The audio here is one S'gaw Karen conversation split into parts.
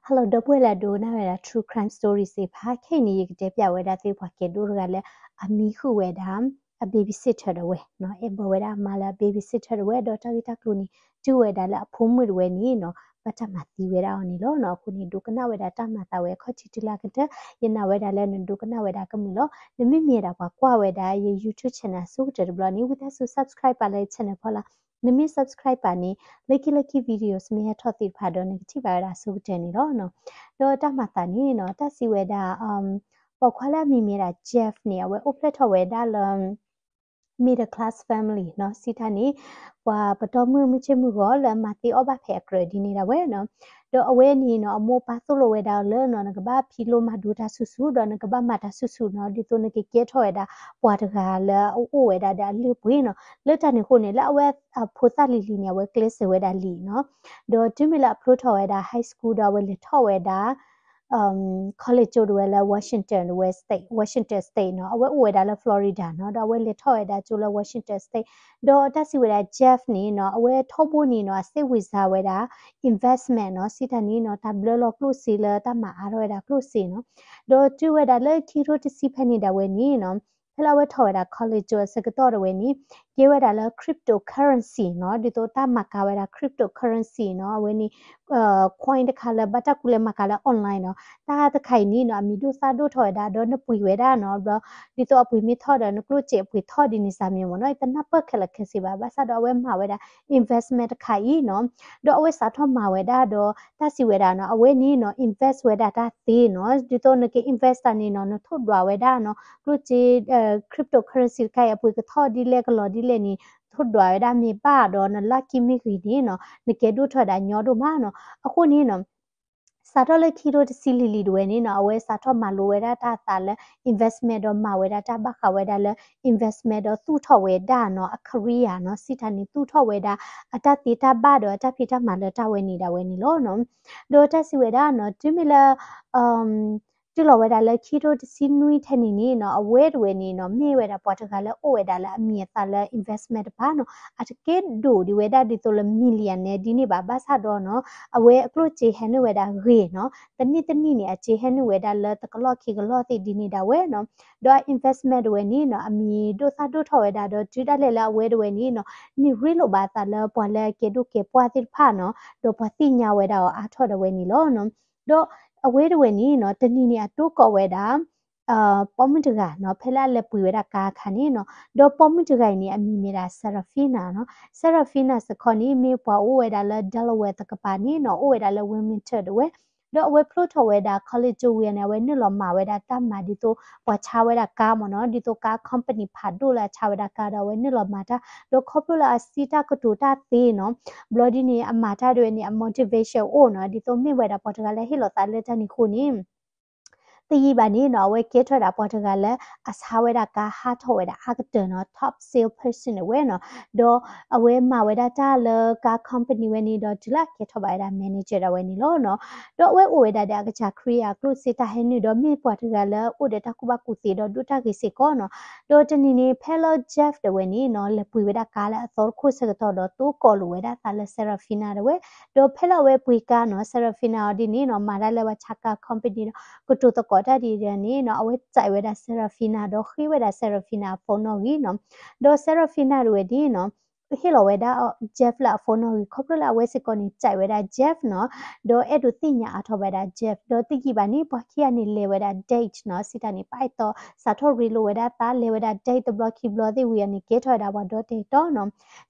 Hello ဒီပုၢ်ဝဲၢ်လၢအဒိကနၣ်ဝဲဒၣ် True Crime Story သ့ၣ်တဖၣ်, ခဲအံၤန့ၣ် ယကတဲပၠးဝဲဒၣ်သုပှၤကဲဒိၣ်တဂၤလၢအမံဃုာ်ဝဲဒၣ် အ babysitter ဒၣ်ဝဲနီၤ, အဲၣ်ဘၢဝဲဒၣ်အမါလၢအ babysitter ဒၣ်ဝဲ ဒီးတၢ်ဂ့ၢ်တၢ်ကျိၤန့ၣ် တုၤဝဲဒၣ်လၢအဖိမုၣ်ဒၣ်ဝဲန့ၣ်နီၤ ဘၣ်တၢ်မၤသံဝဲဒၣ်အီၤန့ၣ်လီၤနီၤ. အဃိန့ၣ် ဒိကနၣ်ဝဲဒၣ်တၢ်မၤသးဝဲအခီၣ်ထံးတုၤလၢအကတၢၢ်, ယနာ်ဝဲဒၣ်လၢနဒိကနၣ်ဝဲဒၣ်ကမုာ်လီၤ. နမ့မ့ၢ်ဒၣ်ပှၤကွၢ်ဝဲဒၣ်ယ YouTube channel အဆိကတၢၢ်တဘျီန့ၣ် ဝံသးစူၤ subscribe ပာ်လၢယ channel ဖီလာ်, နမ့ၢ် subscribe ပာ်န့ၣ် လၢခံလၢခံ videos မ့ၢ်ဟဲထီၣ်သ့ၣ်တဖၣ်ဒီးနကထံၣ်ဘၣ်ဝဲဒၣ်အဆိကတၢၢ်န့ၣ်လီၤနီၤ. ဒီးတၢ်မၤသးန့ၣ်နီၤ တၢ်စံးဝဲဒၣ် ပိာ်ခွါလၢအမံၤမ့ၢ်ဒၣ် Jeff န့ၣ် အဝဲအိၣ်ဖျဲၣ်ထီၣ်ဝဲဒၣ်လၢ middle class family နီၤ, စံးတၢ်န့ၣ် ပှၤပတီၢ်မုၢ်မုၢ်ဆ့ၣ်မုၢ်ဂီၤလၢအမၤသ့အီၣ်ဘၣ်ဖဲအကြၢးဒ်န့ၣ်ဒၣ်ဝဲနီၤ. ဒီးအဝဲန့ၣ်နီၤ အမိၢ်အပၢ်သိၣ်လိဝဲဒၣ်အီၤလၢနီၤ နကဘၣ်ဖံးလိမၤဒိတၢ်ဆူၣ်ဆူၣ် ဒီးနကဘၣ်မၤတၢ်ဆူၣ်ဆူၣ်နီၤ, ဒ်သိးနကကဲထီၣ်ဝဲဒၣ် ပှၤတဂၤလၢအအိၣ်ဝဲဒၣ်ဒီးအလုၢ်အပှ့ၤနီၤ. လၢတၢ်န့ၣ်အဃိန့ၣ် လၢအဝဲအဖိသၣ်လံၤလံၤန့ၣ် အဝဲကျဲးစၢးဝဲဒၣ်လံနီၤ. ဒီးတုၤမ့ၢ်လၢအဖျိထီၣ်ဝဲဒၣ် high school ဒီးအဝဲလဲၤထီၣ်ဝဲဒၣ် college ကၠိဒၣ်ဝဲလၢ Washington ဒၣ်ဝဲ state, Washington State နီၤ, အဝဲအိၣ်ဝဲဒၣ်လၢ Florida နီၤ, ဒီးအဝဲလဲၤထီၣ်ဝဲဒၣ်ကၠိလၢ Washington State, ဒီးတၢ်စံးဝဲဒၣ် Jeff န့ၣ်နီၤ အဝဲထီဘိန့ၣ်နီၤ အစ့ဝံၤစါဝဲဒၣ် investment နီၤ, စံးတၢ်န့ၣ်နီၤ တၢ်ဘျၢလီၤကျိၣ်စ့လၢတၢ်မၤအါထီၣ်ဝဲဒၣ်ကျိၣ်စ့နီၤ, ဒီးတုၤဝဲဒၣ်လၢခံကထိတဆံဖဲန့ၣ်ဒၣ်ဝဲန့ၣ်နီၤ ဖဲလၢအဝဲထီၣ်ဝဲဒၣ် college ကၠိအဆၢကတီၢ်ဒၣ်ဝဲန့ၣ် ကဲဝဲဒၣ်လၢ cryptocurrency နီၤ, ဒ်သိးတၢ်မၤကၤဝဲဒၣ် cryptocurrency နီၤ, အဝဲန့ၣ် coin တခါလၢဘၣ်တၢ်ကူလဲမၤကၤလၢ online နီၤ, တၢ်တခါအံၤန့ၣ်နီၤ အမံၤဒိၣ်သၣ်ဒိၣ်ထီၣ်ဝဲဒၣ် ဒီးနပှ့ၤဝဲဒၣ်နီၤ, ဘျီ ဒ်သိးအပှ့ၤမ့ၢ်ထီၣ်ဒီး နကျိၣ်စ့အပှ့ၤထီၣ်ဒ်န့ၣ်စ့ၢ်မ့ၢ်မ့ၢ်နီၤ, တနၢ်ပၢၢ်ခဲလၢာ်ခဲဆ့ဘၣ်, ဘၣ်ဆၣ်ဒီးအဝဲမၤဝဲဒၣ် investment တခါအံၤနီၤ, ဒီးအဝဲစးထီၣ်မၤဝဲဒၣ်ဒီး တၢ်စံးဝဲဒၣ်နီၤ အဝဲန့ၣ်နီၤ invest ဝဲဒၣ်တၢ်သ့နီၤ, ဒ်သိးနက invest တၢ်န့ၣ်နီၤ နထိၣ်ဒွးဝဲဒၣ်နီၤ ကျိၣ်စ့ cryptocurrency တခါအံၤ အပှ့ၤကထီၣ်ဒ်လဲၣ်ကလီၤဒ်လဲၣ်န့ၣ် ထိၣ်ဒွးဝဲဒၣ်မ့ၢ်ဘၣ်ဒီး နလၢခံမ့ၢ်ဂ့ၤန့ၣ်နီၤ နကဲဒိၣ်ထီၣ်ဝဲဒၣ်ညီဒိၣ်မးနီၤ, အဃိန့ၣ်နီၤ စးထီၣ်လၢခံကထိတဆံလံၤလံၤဒၣ်ဝဲန့ၣ်နီၤ အဝဲစးထီၣ်မၤလိဝဲဒၣ်တၢ်အသးလၢ investment ဒီးမၤဝဲဒၣ်တၢ်ဘၣ်ဃးဝဲဒၣ်လၢ investment ဒီးသူၣ်ထီၣ်ဝဲဒၣ်နီၤ အ career နီၤ, စံးတၢ်န့ၣ် သူၣ်ထီၣ်ဝဲဒၣ် အတၢ်သ့တၢ်ဘၣ်ဒီးအတၢ်ဖံးတၢ်မၤလၢတၢ်ဝဲန့ၣ်ဒၣ်ဝဲန့ၣ်လီၤနီၤ, ဒီးတၢ်စံးဝဲဒၣ်နီၤ တုၤမ့ၢ်လၢ တုၤလီၤဝဲဒၣ်လၢခံကထိတဆံနွံထဲန့ၣ်န့ၣ်နီၤ အဝဲတဝဲန့ၣ်နီၤ မ့ၢ်ဝဲဒၣ်ပှၤတဂၤလၢအိၣ်ဝဲဒၣ်လၢအမံၤအသၣ်လၢ investment တဖၣ်နီၤ, အတကဲဒိၣ်ဒံးဝဲဒၣ်ဒ်သိးလၢ millionaire ဒ်န့ၣ်ဘၣ်, ဘၣ်ဆၣ်ဒီးနီၤ အဝဲအကျိၣ်စ့ဟဲနုာ်ဝဲဒၣ်ဂ့ၤနီၤ, တနံၣ်တနံၣ်န့ၣ် အစ့ဟဲနုာ်ဝဲဒၣ်လၢတကလီၢ်ခံကလီၢ်သ့ၣ်ဒ်န့ၣ်ဒၣ်ဝဲနီၤ, ဒီးအ investment တဝဲန့ၣ်နီၤ အမံၤဒိၣ်သၣ်ဒိၣ်ထီၣ်ဝဲဒၣ်ဒီး တုၤဒၣ်လဲာ်လၢအဝဲတဝဲန့ၣ်နီၤ န့ၢ်ရ့လိာ်ဘၣ်အသးလၢပှၤလၢအကဲဒိၣ်ကဲပှၢ်သ့ၣ်တဖၣ်နီၤ, ဒီးပှၤသ့ၣ်ညါဝဲဒၣ်အီၤအါထီၣ်ဒၣ်ဝဲန့ၣ်လီၤနီၤ. ဒီးအဝဲတဝဲန့ၣ်နီၤ တနံၤန့ၣ်အတိကိးဝဲဒၣ် ပိာ်မုၣ်တဂၤနီၤ ဖဲလၢအလဲၤပှ့ၤဝဲဒၣ်ကါအခါန့ၣ်နီၤ, ဒီးပိာ်မုၣ်တဂၤအံၤန့ၣ် အမံၤမ့ၢ်ဒၣ် Serafina နီၤ, Serafina စ့ၢ်ကီးန့ၣ် မ့ၢ်ပှၤအိၣ်ဝဲဒၣ်လၢ Delaware တကပၤန့ၣ်နီၤ, အိၣ်ဝဲဒၣ်လၢ Wilmington တဝဲ ဒီးအဝဲဖျိထီၣ်ဝဲဒၣ် college ကၠိဝံၤန့ၣ် အဝဲနုာ်လီၤမၤဝဲဒၣ်တၢ်မၤဒ်သိး ပှၤဆါဝဲဒၣ်ကါမ့ၢ်နီၤ, ဒ်သိးကါ company ဖးဒိၣ်လၢအဆါဝဲဒၣ်ကါဒီး အဝဲနုာ်လီၤမၤတၢ်, ဒီးခီဖျိလၢအစံးတၢ်ကတိၤတၢ်သ့နီၤ, ဘျီဒ်န့ၣ် အမၤတၢ်ဒၣ်ဝဲန့ၣ် အ motivation အိၣ်နီၤ, ဒ်သိးမ့ၢ်ဝဲဒၣ်ပှၤတဂၤလၢဟ့ၣ်လီၤသးလၢတၢ်န့ၣ်အဃိန့ၣ် တယံာ်ဘၣ်န့ၣ်နီၤ အဝဲကဲထီၣ်ဝဲဒၣ်ပှၤတဂၤလၢအဆါဝဲဒၣ်ကါဟးထီၣ်ဝဲဒၣ်အါကတၢၢ်နီၤ, top salesperson ဝဲနီၤ, ဒီးအဝဲမၤဝဲဒၣ်တၢ်လၢကါ company ဝဲန့ၣ်ဒီး တုၤလၢအကဲထီၣ်ဘၣ်ဝဲဒၣ် manager ဒၣ်ဝဲန့ၣ်လီၤနီၤ. ဒီးအဝဲအိၣ်ဝဲဒၣ်ဒီးအကစၢ်ခရံာ်အကျိၣ်စ့တၢ်ဟဲနုာ်ဒီး မ့ၢ်ပှၤတဂၤလၢအိၣ်ဒီးတၢ်ကူၣ်ဘၣ်ကူၣ်သ့ဒီးဒိၣ်တၢ်ဂ့ၤစ့ၢ်ကီးနီၤ. ဒီးတနံၤန့ၣ် ဖဲလၢ Jeff ဒၣ်ဝဲန့ၣ်နီၤ လဲၤပှ့ၤဝဲဒၣ်ကါလၢအသီတခိၣ်ဆၢကတီၢ်ဒီး တိကိးလိာ်ဝဲဒၣ်အသးလၢ Serafina ဒၣ်ဝဲ, ဒီးဖဲလၢအဝဲပှ့ၤကါနီၤ Serafina အီၤဒ်န့ၣ်နီၤ မၤတၢ်လၢပှၤဆါကါ company ဒီး ကတိၤသကိးတၢ်ဒ်န့ၣ်နီၤ အဝဲစဲးဝဲဒၣ် Serafina ဒီးဃ့ဝဲဒၣ် Serafina အ phone နီၣ်ဂံၢ်နီၤ. ဒီး Serafina ဒၣ်ဝဲန့ၣ်နီၤ ဟ့ၣ်လီၤဝဲဒၣ် Jeff လၢအ phone နီၣ်ဂံၢ် ခီဖျိလၢအဝဲစ့ၢ်ကီးန့ၣ် စဲးဝဲဒၣ် Jeff နီၤ, ဒီးအဲၣ်ဒိးသ့ၣ်ညါအါထီၣ်ဝဲဒၣ် Jeff ဒီးတယံာ်ဘၣ်န့ၣ် ပှၤခံဂၤန့ၣ် လဲၤဝဲဒၣ် date နီၤ, စံးတၢ်န့ၣ် ပအဲၣ်တီ စးထီၣ်ရ့လိာ်ဝဲဒၣ်အသး လဲၤဝဲဒၣ် date တဘျီခံဘျီသ့ၣ်ဝံၤအန့ၣ် ကဲထီၣ်ဝဲဒၣ်ပှၤဒီတၢ်အဲၣ်တီနီၤ.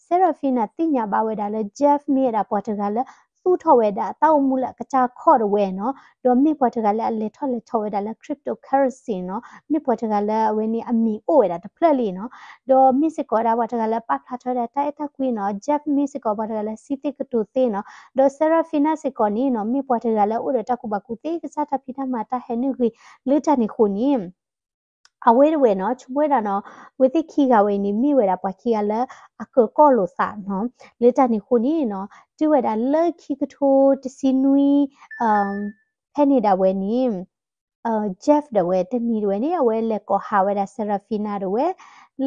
Serafina သ့ၣ်ညါဘၣ်ဝဲဒၣ်လၢ Jeff မ့ၢ်ဝဲဒၣ်ပှၤတဂၤလၢ သူၣ်ထီၣ်ဝဲဒၣ်အတၢ်အိၣ်မူလၢအကစၢ်ခီၣ်ဒၣ်ဝဲနီၤ, ဒီးမ့ၢ်ပှၤတဂၤလၢအလဲၤထီၣ်လဲၤထီဝဲဒၣ်လၢ cryptocurrency နီၤ, မ့ၢ်ပှၤတဂၤလၢအဝဲန့ၣ်အမံၤအိၣ်ဝဲဒၣ်တဖျၢၣ်လံနီၤ, ဒီးမ့ၢ်စ့ၢ်ကီးဝဲဒၣ်ပှၤတဂၤလၢပာ်ဖျါထီၣ်ဝဲဒၣ်တၢ်အဲၣ်တၢ်ကွံနီၤ, Jeff မ့ၢ်စ့ၢ်ကီးပှၤတဂၤလၢစံးသ့ၣ်ကတိၤသ့နီၤ, ဒီး Serafina စ့ၢ်ကီးန့ၣ်နီၤ မ့ၢ်ပှၤတဂၤလၢအိၣ်ဒီးတၢ်ကူၣ်ဘၣ်ကူၣ်သ့ ကစၢ်တၢ်ဖံးတၢ်မၤတၢ်ဟဲနုာ်ဂ့ၤ လၢတၢ်န့ၣ်အဃိန့ၣ် အဝဲတဝဲနီၤ ဆိကမိၣ်ဝဲဒၣ်နီၤ အဝဲသ့ၣ်ခံဂၤဝဲအံၤန့ၣ် မ့ၢ်ဝဲဒၣ်ပှၤခံဂၤလၢအကၢၤကီၢ်လိာ်သးနီၤ, လၢတၢ်န့ၣ်အဃိန့ၣ်နီၤ တုၤဝဲဒၣ်လၢခံကထိတဆံနွံ ဖဲန့ၣ်ဒၣ်ဝဲန့ၣ် Jeff ဒၣ်ဝဲတနံၤဒၣ်ဝဲန့ၣ် အဝဲလဲၤကိးဟးဝဲဒၣ် Serafina ဒၣ်ဝဲ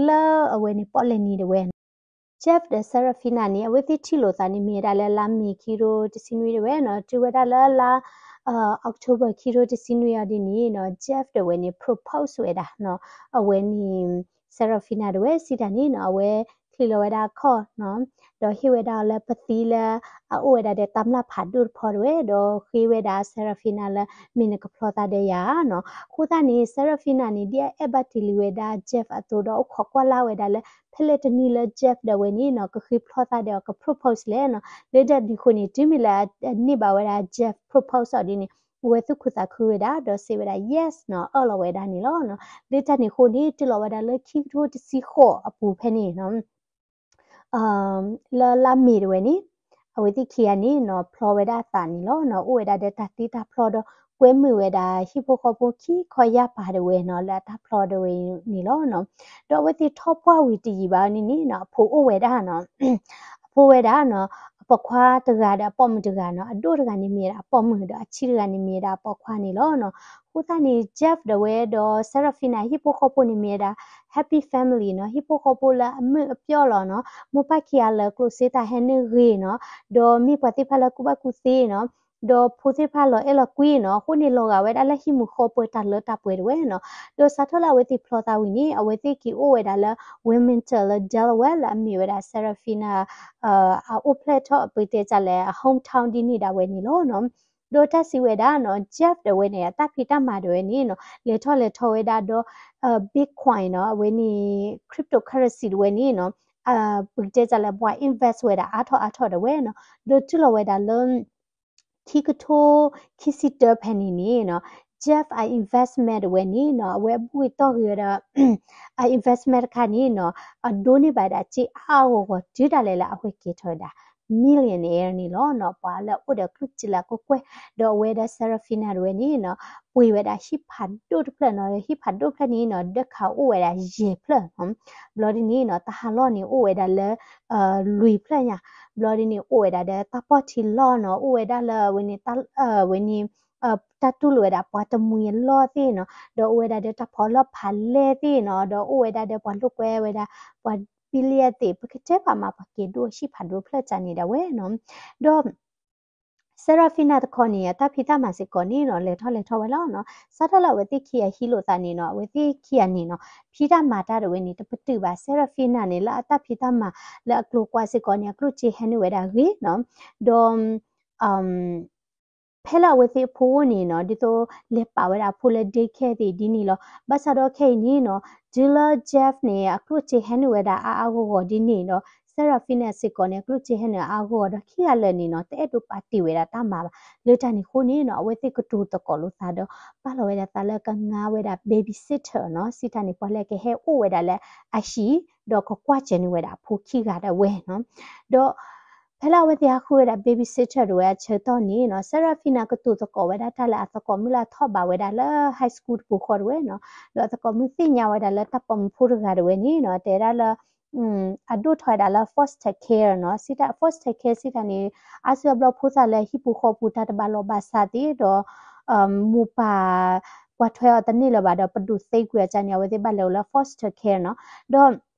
လၢအဝဲန့ၣ်ပီၣ်လဲၣ်နံၤဒၣ်ဝဲနီၤ. Jeff ဒီး Serafina န့ၣ် အဝဲသ့ၣ်ထံၣ်လိာ်သးန့ၣ် မ့ၢ်ဝဲဒၣ်လၢလါမ့ၤခံကထိတဆံနွံဒၣ်ဝဲနီၤ, တုၤဝဲဒၣ်လၢလါ October ခံထိတဆံနွံအီၤဒ်န့ၣ်နီၤ Jeff ဒၣ်ဝဲန့ၣ် propose ဝဲဒၣ်နီၤ အဝဲန့ၣ် Serafina ဒၣ်ဝဲစံးတၢ်န့ၣ်နီၤ အဝဲချံးလီၤဝဲဒၣ်အခီၣ်နီၤ ဒီးဟ့ၣ်ဝဲဒၣ်အီၤလၢပသံလၢ အအိၣ်ဝဲဒၣ်ဒီးတၢ်မျၢ်ဖးဒိၣ်တဖီဒၣ်ဝဲ ဒီးဃ့ဝဲဒၣ် Serafina လၢမ့ၢ်နကဖျီသးဒီးယၤနီၤ အဃိသတးန့ၣ် Serafina န့ၣ် ဒ်အအဲၣ်ဘၣ်တ့ၢ်လံဝဲဒၣ် Jeff အသိးဒီးအိၣ်ခိးကွၢ်လၢ်ဝဲဒၣ်လၢ ဖဲလဲၣ်တနံၤလၢ Jeff ဒၣ်ဝဲန့ၣ်နီၤ ကဃ့ဖျီသးဒီးအီၤက propose လဲၣ်နီၤ လၢတၢ်ဒုးဃိန့ၣ် တုၤမ့ၢ်လၢအန့ၢ်ဘၣ်ဝဲဒၣ် Jeff propose အီၤဒ်န့ၣ် အဝဲသူၣ်ခုသးခုဝဲဒၣ် ဒီးစံးဝဲဒၣ် yes နီၤ အၢၣ်လီၤဝဲဒၣ်န့ၣ်လီၤနီၤ လၢတၢ်န့ၣ်ဃိန့ၣ် တုၤလီၤဝဲဒၣ်လၢခံကထိတဆံဃိးအပူၤဖဲန့ၣ်နီၤ လၢလါမ့ၤဒၣ်ဝဲန့ၣ် အဝဲသ့ၣ်ခံဂၤန့ၣ်နီၤ ဖျီဝဲဒၣ်အသးန့ၣ်လီၤနီၤ အိၣ်ဝဲဒၣ်ဒီးတၢ်သံတၢ်ဖျီဒီး ကွဲမုာ်ဝဲဒၣ်ဟံၣ်ဖိဃီဖိခံခီယၢ်ပၤဒၣ်ဝဲနီၤ လၢအတၢ်ဖျီဒၣ်ဝဲန့ၣ်လီၤနီၤ ဒီးအဝဲသ့ၣ်ထီၣ်ပှၢ်ဝံၤတယံာ်ဘၣ်န့ၣ်န့ၣ်နီၤ အဖိအိၣ်ဝဲဒၣ်နီၤ အဖိဝဲဒၣ်နီၤ အပိာ်ခွါတဂၤဒီးအပိာ်မုၣ်တဂၤနီၤ အဒိၣ်တဂၤန့ၣ်မ့ၢ်ဝဲဒၣ်အပိာ်မုၣ် ဒီးအဆံးတဂၤန့ၣ်မ့ၢ်ဝဲဒၣ်အပိာ်ခွါန့ၣ်လီၤနီၤ အဃိသတးန့ၣ် Jeff ဒၣ်ဝဲဒီး Serafina ဟံၣ်ဖိဃီဖိန့ၣ်မ့ၢ်ဝဲဒၣ် happy family နီၤ ဟံၣ်ဖိဃီဖိလၢအမုာ်အပျီၢ်လီၤနီၤ မိၢ်ပၢ်ခံဂၤလၢကျိၣ်စ့တၢ်ဟဲနုာ်ဂ့ၤနီၤ ဒီးမ့ၢ်ပှၤသ့ၣ်တဖၣ်လၢကူၣ်ဘၣ်ကူၣ်သ့နီၤ ဒီးဖိသ့ၣ်တဖၣ်လီၤအဲၣ်လီၤကွံနီၤ အဃိန့ၣ်လီၤဂာ်ဝဲဒၣ်လၢဟံၣ်မုာ်ဃီပၢၤတၢ်လၢတၢ်ပှဲၤဒၣ်ဝဲနီၤ ဒီးစးထီၣ်လၢအဝဲသ့ၣ်ဖျီသးဝံၤန့ၣ် အဝဲသ့ၣ်က့ၤအိၣ်ဝဲဒၣ်လၢ Wilmington လၢ Delaware လၢအမ့ၢ်ဝဲဒၣ် Serafina အအိၣ်ဖျဲၣ်ထီၣ်ပတဲတၢ်လဲၣ် အ hometown ဒ်န့ၣ်ဒၣ်ဝဲန့ၣ်လီၤနီၤ ဒီးတၢ်စံးဝဲဒၣ်နီၤ Jeff ဒၣ်ဝဲန့ၣ် အတၢ်ဖံးတၢ်မၤဒၣ်ဝဲန့ၣ်နီၤ လဲၤထီၣ်လဲၤထီဝဲဒၣ်ဒီး Bitcoin နီၤ အဝဲန့ၣ် cryptocurrency ဒၣ်ဝဲန့ၣ်နီၤ ပတဲတၢ်လဲၣ် ပှၤ invest ဝဲဒၣ်အါထီၣ်အါထီၣ်ဒၣ်ဝဲနီၤ ဒီးတုၤလီၤဝဲဒၣ်လၢ ခံကထိခံဆံတၢဖဲန့ၣ်န့ၣ်နီၤ Jeff အ investment ဒၣ်ဝဲန့ၣ်နီၤ အဝဲအဘူၣ်အတီၢ်ဂ့ၤဝဲဒၣ် အ investment တခါန့ၣ်နီၤ အဒိးန့ၢ်ဘၣ်ဒၣ်စ့အါအါဂီၢ်ဂီၢ်တုၤဒၣ်လဲာ်လၢအဝဲကဲထီၣ်ဝဲဒၣ် millionaire န့ၣ်လီၤနီၤ ပှၤလၢအအိၣ်ဒီးကျိၣ်စ့လၢအကကွဲၢ် ဒီးအဝဲဒၣ် Serafina ဒၣ်ဝဲန့ၣ်နီၤ ပှ့ၤဝဲဒၣ်ဟံၣ်ဖးဒိၣ်တဖျၢၣ်နီၤ ဟံၣ်ဖးဒိၣ်တဖျၢၣ်န့ၣ်နီၤ ဒၢခးအိၣ်ဝဲဒၣ်ယဲၢ်ဖျၢၣ်နီၤ ဘျီဒ်န့ၣ်နီၤ တၢ်ဟးလီၢ်န့ၣ်အိၣ်ဝဲဒၣ်လၢ လွံၢ်ဖျၢၣ်ညါ ဘျီဒ်န့ၣ် အိၣ်ဝဲဒၣ်ဒီးတၢ်ပီၢ်ထံလီၢ်နီၤ အိၣ်ဝဲဒၣ်လၢဝဲန့ၣ် ဝဲန့ၣ် တၢ်တူၢ်လိာ်ဝဲဒၣ်ပှၤတမှံၤအလီၢ်သ့ၣ်နီၤ ဒီးအိၣ်ဝဲဒၣ်ဒီးတၢ်ဖီၣ်လီၢ်ဖးလဲၢ်သ့ၣ်နီၤ ဒီးအိၣ်ဝဲဒၣ်ဒီးပှၤလိာ်ကွဲဝဲဒၣ် ပှၤ billion သ့ၣ် ပကတဲဘၣ်မး ပှၤက့ၤဒိၣ်ဟံၣ်ဖးဒိၣ်ဖျၢၣ်ကန့ၣ်ဒၣ်ဝဲနီၤ ဒီး Serafina တခီန့ၣ် အတၢ်ဖံးတၢ်မၤစ့ၢ်ကီးန့ၣ်နီၤ လဲၤထီၣ်လဲၤထီဝဲလီၤနီၤ စးထီၣ်လၢအဝဲသ့ၣ်ခံဂၤဟံးလိာ်သးန့ၣ်နီၤ အဝဲသ့ၣ်ခံဂၤန့ၣ်နီၤ ဖံးတၢ်မၤတၢ်ဒၣ်ဝဲန့ၣ် တပတုာ်ဘၣ် Serafina န့ၣ် လၢအတၢ်ဖံးတၢ်မၤလၢအကျိၤကွာ်စ့ၢ်ကီးန့ၣ် အကျိၣ်စ့ဟဲနုာ်ဝဲဒၣ်ဂ့ၤနီၤ ဒီး ဖဲလၢအဝဲသ့ၣ်အဖိအိၣ်န့ၣ်နီၤ ဒ်သိးလဲၤပာ်ဝဲဒၣ်အဖိလၢ daycare သ့ၣ်ဒ်န့ၣ်လီၤ. ဘၣ်ဆၣ်ဒီးခဲအံၤန့ၣ်နီၤ တုၤလၢ Jeff န့ၣ် အကျိၣ်စ့ဟဲနုာ်ဝဲဒၣ်အါအါဂီၢ်ဂီၢ်ဒ်န့ၣ်ဒီး Serafina စ့ၢ်ကီးန့ၣ် အကျိၣ်စ့ဟဲနုာ်အါအါဂီၢ်ဂီၢ်ဒီး ခံဂၤလၢာ်န့ၣ်နီၤ တအဲၣ်ဒိးပာ်တ့ၢ်ဝဲဒၣ်တၢ်မၤဘၣ်. လၢတၢ်န့ၣ်အဃိန့ၣ်နီၤ အဝဲသ့ၣ်ကတိၤသကိးလိာ်သးဒီး ပာ်လီၤဝဲဒၣ်သးလၢကငါဝဲဒၣ် babysitter နီၤ စံးတၢ်န့ၣ် ပှၤလၢကဟဲအိၣ်ဝဲဒၣ်လၢအဟံၣ် ဒီးကကွၢ်စၢၤန့ၢ်ဝဲဒၣ်အဖိခံဂၤဒၣ်ဝဲနီၤ. ဒီး ဖဲလၢအဝဲသ့ၣ်ဟးဃုဝဲဒၣ် babysitter ဒၣ်ဝဲအဆၢကတီၢ်န့ၣ်နီၤ Serafina ကတိၤသကိးဝဲဒၣ်တၢ်လၢအသကိးမုၣ်လၢအထီၣ်ဘးဝဲဒၣ်လၢ high school တပူၤဃီဒၣ်ဝဲနီၤ, ဒီးအသကိးမုၣ်သ့ၣ်ညါဝဲဒၣ်လၢတၢ်ပိာ်မုၣ်ဖိတဂၤဒၣ်ဝဲန့ၣ်နီၤ တဲဒၣ်လၢ အဒိၣ်ထီၣ်ဝဲဒၣ်လၢ foster care နီၤ, စံးတၢ် foster care စံးတၢ်န့ၣ် အါစုအါဘျီဖိသၣ်လၢဟံၣ်ပူၤဃီပူၤတၢ်တဘၣ်လိာ်ဘၣ်စးသ့ၣ်ဒီး မိၢ်ပၢ်ကွၢ်ထွဲအီၤတန့ၢ်လၢၤဘၣ်ဒီး ပဒိၣ်သ့ကွံာ်အီၤန့ၣ် အဝဲသ့ၣ်ဘၣ်လဲၤအိၣ်လၢ foster care နီၤ, ဒီး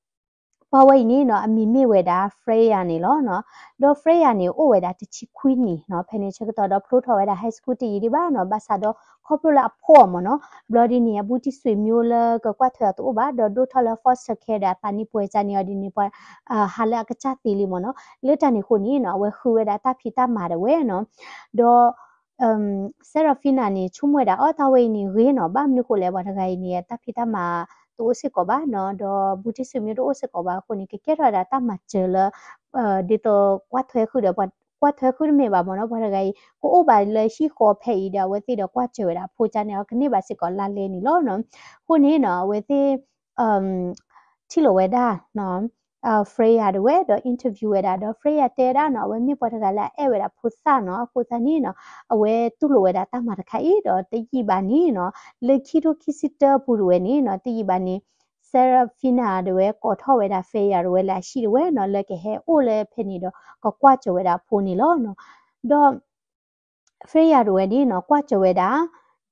ပှၤဝဲအံၤန့ၣ်နီၤ အမံၤမ့ၢ်ဝဲဒၣ် Freya န့ၣ်လီၤနီၤ. ဒီး Freya န့ၣ် အိၣ်ဝဲဒၣ်တဆံခွံနံၣ်နီၤ, ဖဲန့ၣ်ဆၢကတီၢ်ဒီးဖျိထီၣ်ဝဲဒၣ် high school တယံာ်ဒံးဘၣ်နီၤ, ဘၣ်ဆၣ်ဒီးခီဖျိလၢအဖိအီၤမ့ၢ်နီၤ, ဘျီဒ်န့ၣ် အဘူးတံၢ်ဆွေမျိုးလၢကကွၢ်ထွဲအီၤတအိၣ်ဘၣ်, ဒီးဒိၣ်ထီၣ်လၢ foster care ဒီးအသးနံၣ်ပှဲၤန့ၣ်အီၤဒ်န့ၣ် ပှၤဟးလၢအကစၢ်သ့လံမ့ၢ်နီၤ, လၢတၢ်န့ၣ်အဃိန့ၣ်နီၤ အဝဲဃုဝဲဒၣ်တၢ်ဖံးတၢ်မၤဒၣ်ဝဲနီၤ, ဒီး Serafina န့ၣ် ဆိကမိၣ်ဝဲဒၣ်အီၤ တၢ်ဝဲအံၤန့ၣ်ဂ့ၤနီၤ, ဘၣ်မနုၤဃိလဲၣ် ပှၤတဂၤအံၤန့ၣ် တၢ်ဖံးတၢ်မၤတအိၣ်စ့ၢ်ကီးဘၣ်နီၤ, ဒီးဘူးတံၢ်ဆွေမျိုးတအိၣ်စ့ၢ်ကီးဘၣ်အဃိန့ၣ် ကကဲထီၣ်ဝဲဒၣ်တၢ်မၤစၢၤလၢ ဒ်သိးကွၢ်ထွဲဃုာ်ဒီး ကွၢ်ထွဲဃုာ်တမ့ၢ်ဘၣ်မ့ၢ်နီၤ, ပှၤတဂၤအံၤ ကအိၣ်ဘၣ်လၢဟံၣ်ဃီဖဲအံၤဒီး အဝဲသ့ၣ်ဒီးကွၢ်စၢၤဝဲဒၣ်အဖိကန့ၣ် အကန့ၢ်ဘၣ်စ့ၢ်ကီးလါလဲန့ၣ်လီၤနီၤ, အဃိန့ၣ်နီၤ အဝဲသ့ၣ် ထံၣ်လိာ်ဝဲဒၣ် Freya ဒၣ်ဝဲဒီး interview ဝဲဒၣ်ဒီး Freya တဲဒၣ်နီၤ အဝဲမ့ၢ်ပှၤတဂၤလၢအအဲၣ်ဝဲဒၣ်ဖိသၣ်နီၤ, အဃိသတးန့ၣ်နီၤ အဝဲတူၢ်လိာ်ဝဲဒၣ်တၢ်မၤတခါအံၤဒီး တယံာ်ဘၣ်န့ၣ်နီၤ လၢခံထိခံဆံတၢပူၤဒၣ်ဝဲန့ၣ်နီၤ တယံာ်ဘၣ်န့ၣ် Serafina ဒၣ်ဝဲကိးထီၣ်ဝဲဒၣ် Freya ဒၣ်ဝဲလၢအဟံၣ်ဒၣ်ဝဲနီၤ လၢကဟဲအိၣ်လၢဖဲန့ၣ်ဒီး ကကွၢ်စၢၤဝဲဒၣ်အဖိန့ၣ်လီၤနီၤ, ဒီး Freya ဒၣ်ဝဲန့ၣ်နီၤ ကွၢ်စၢၤဝဲဒၣ်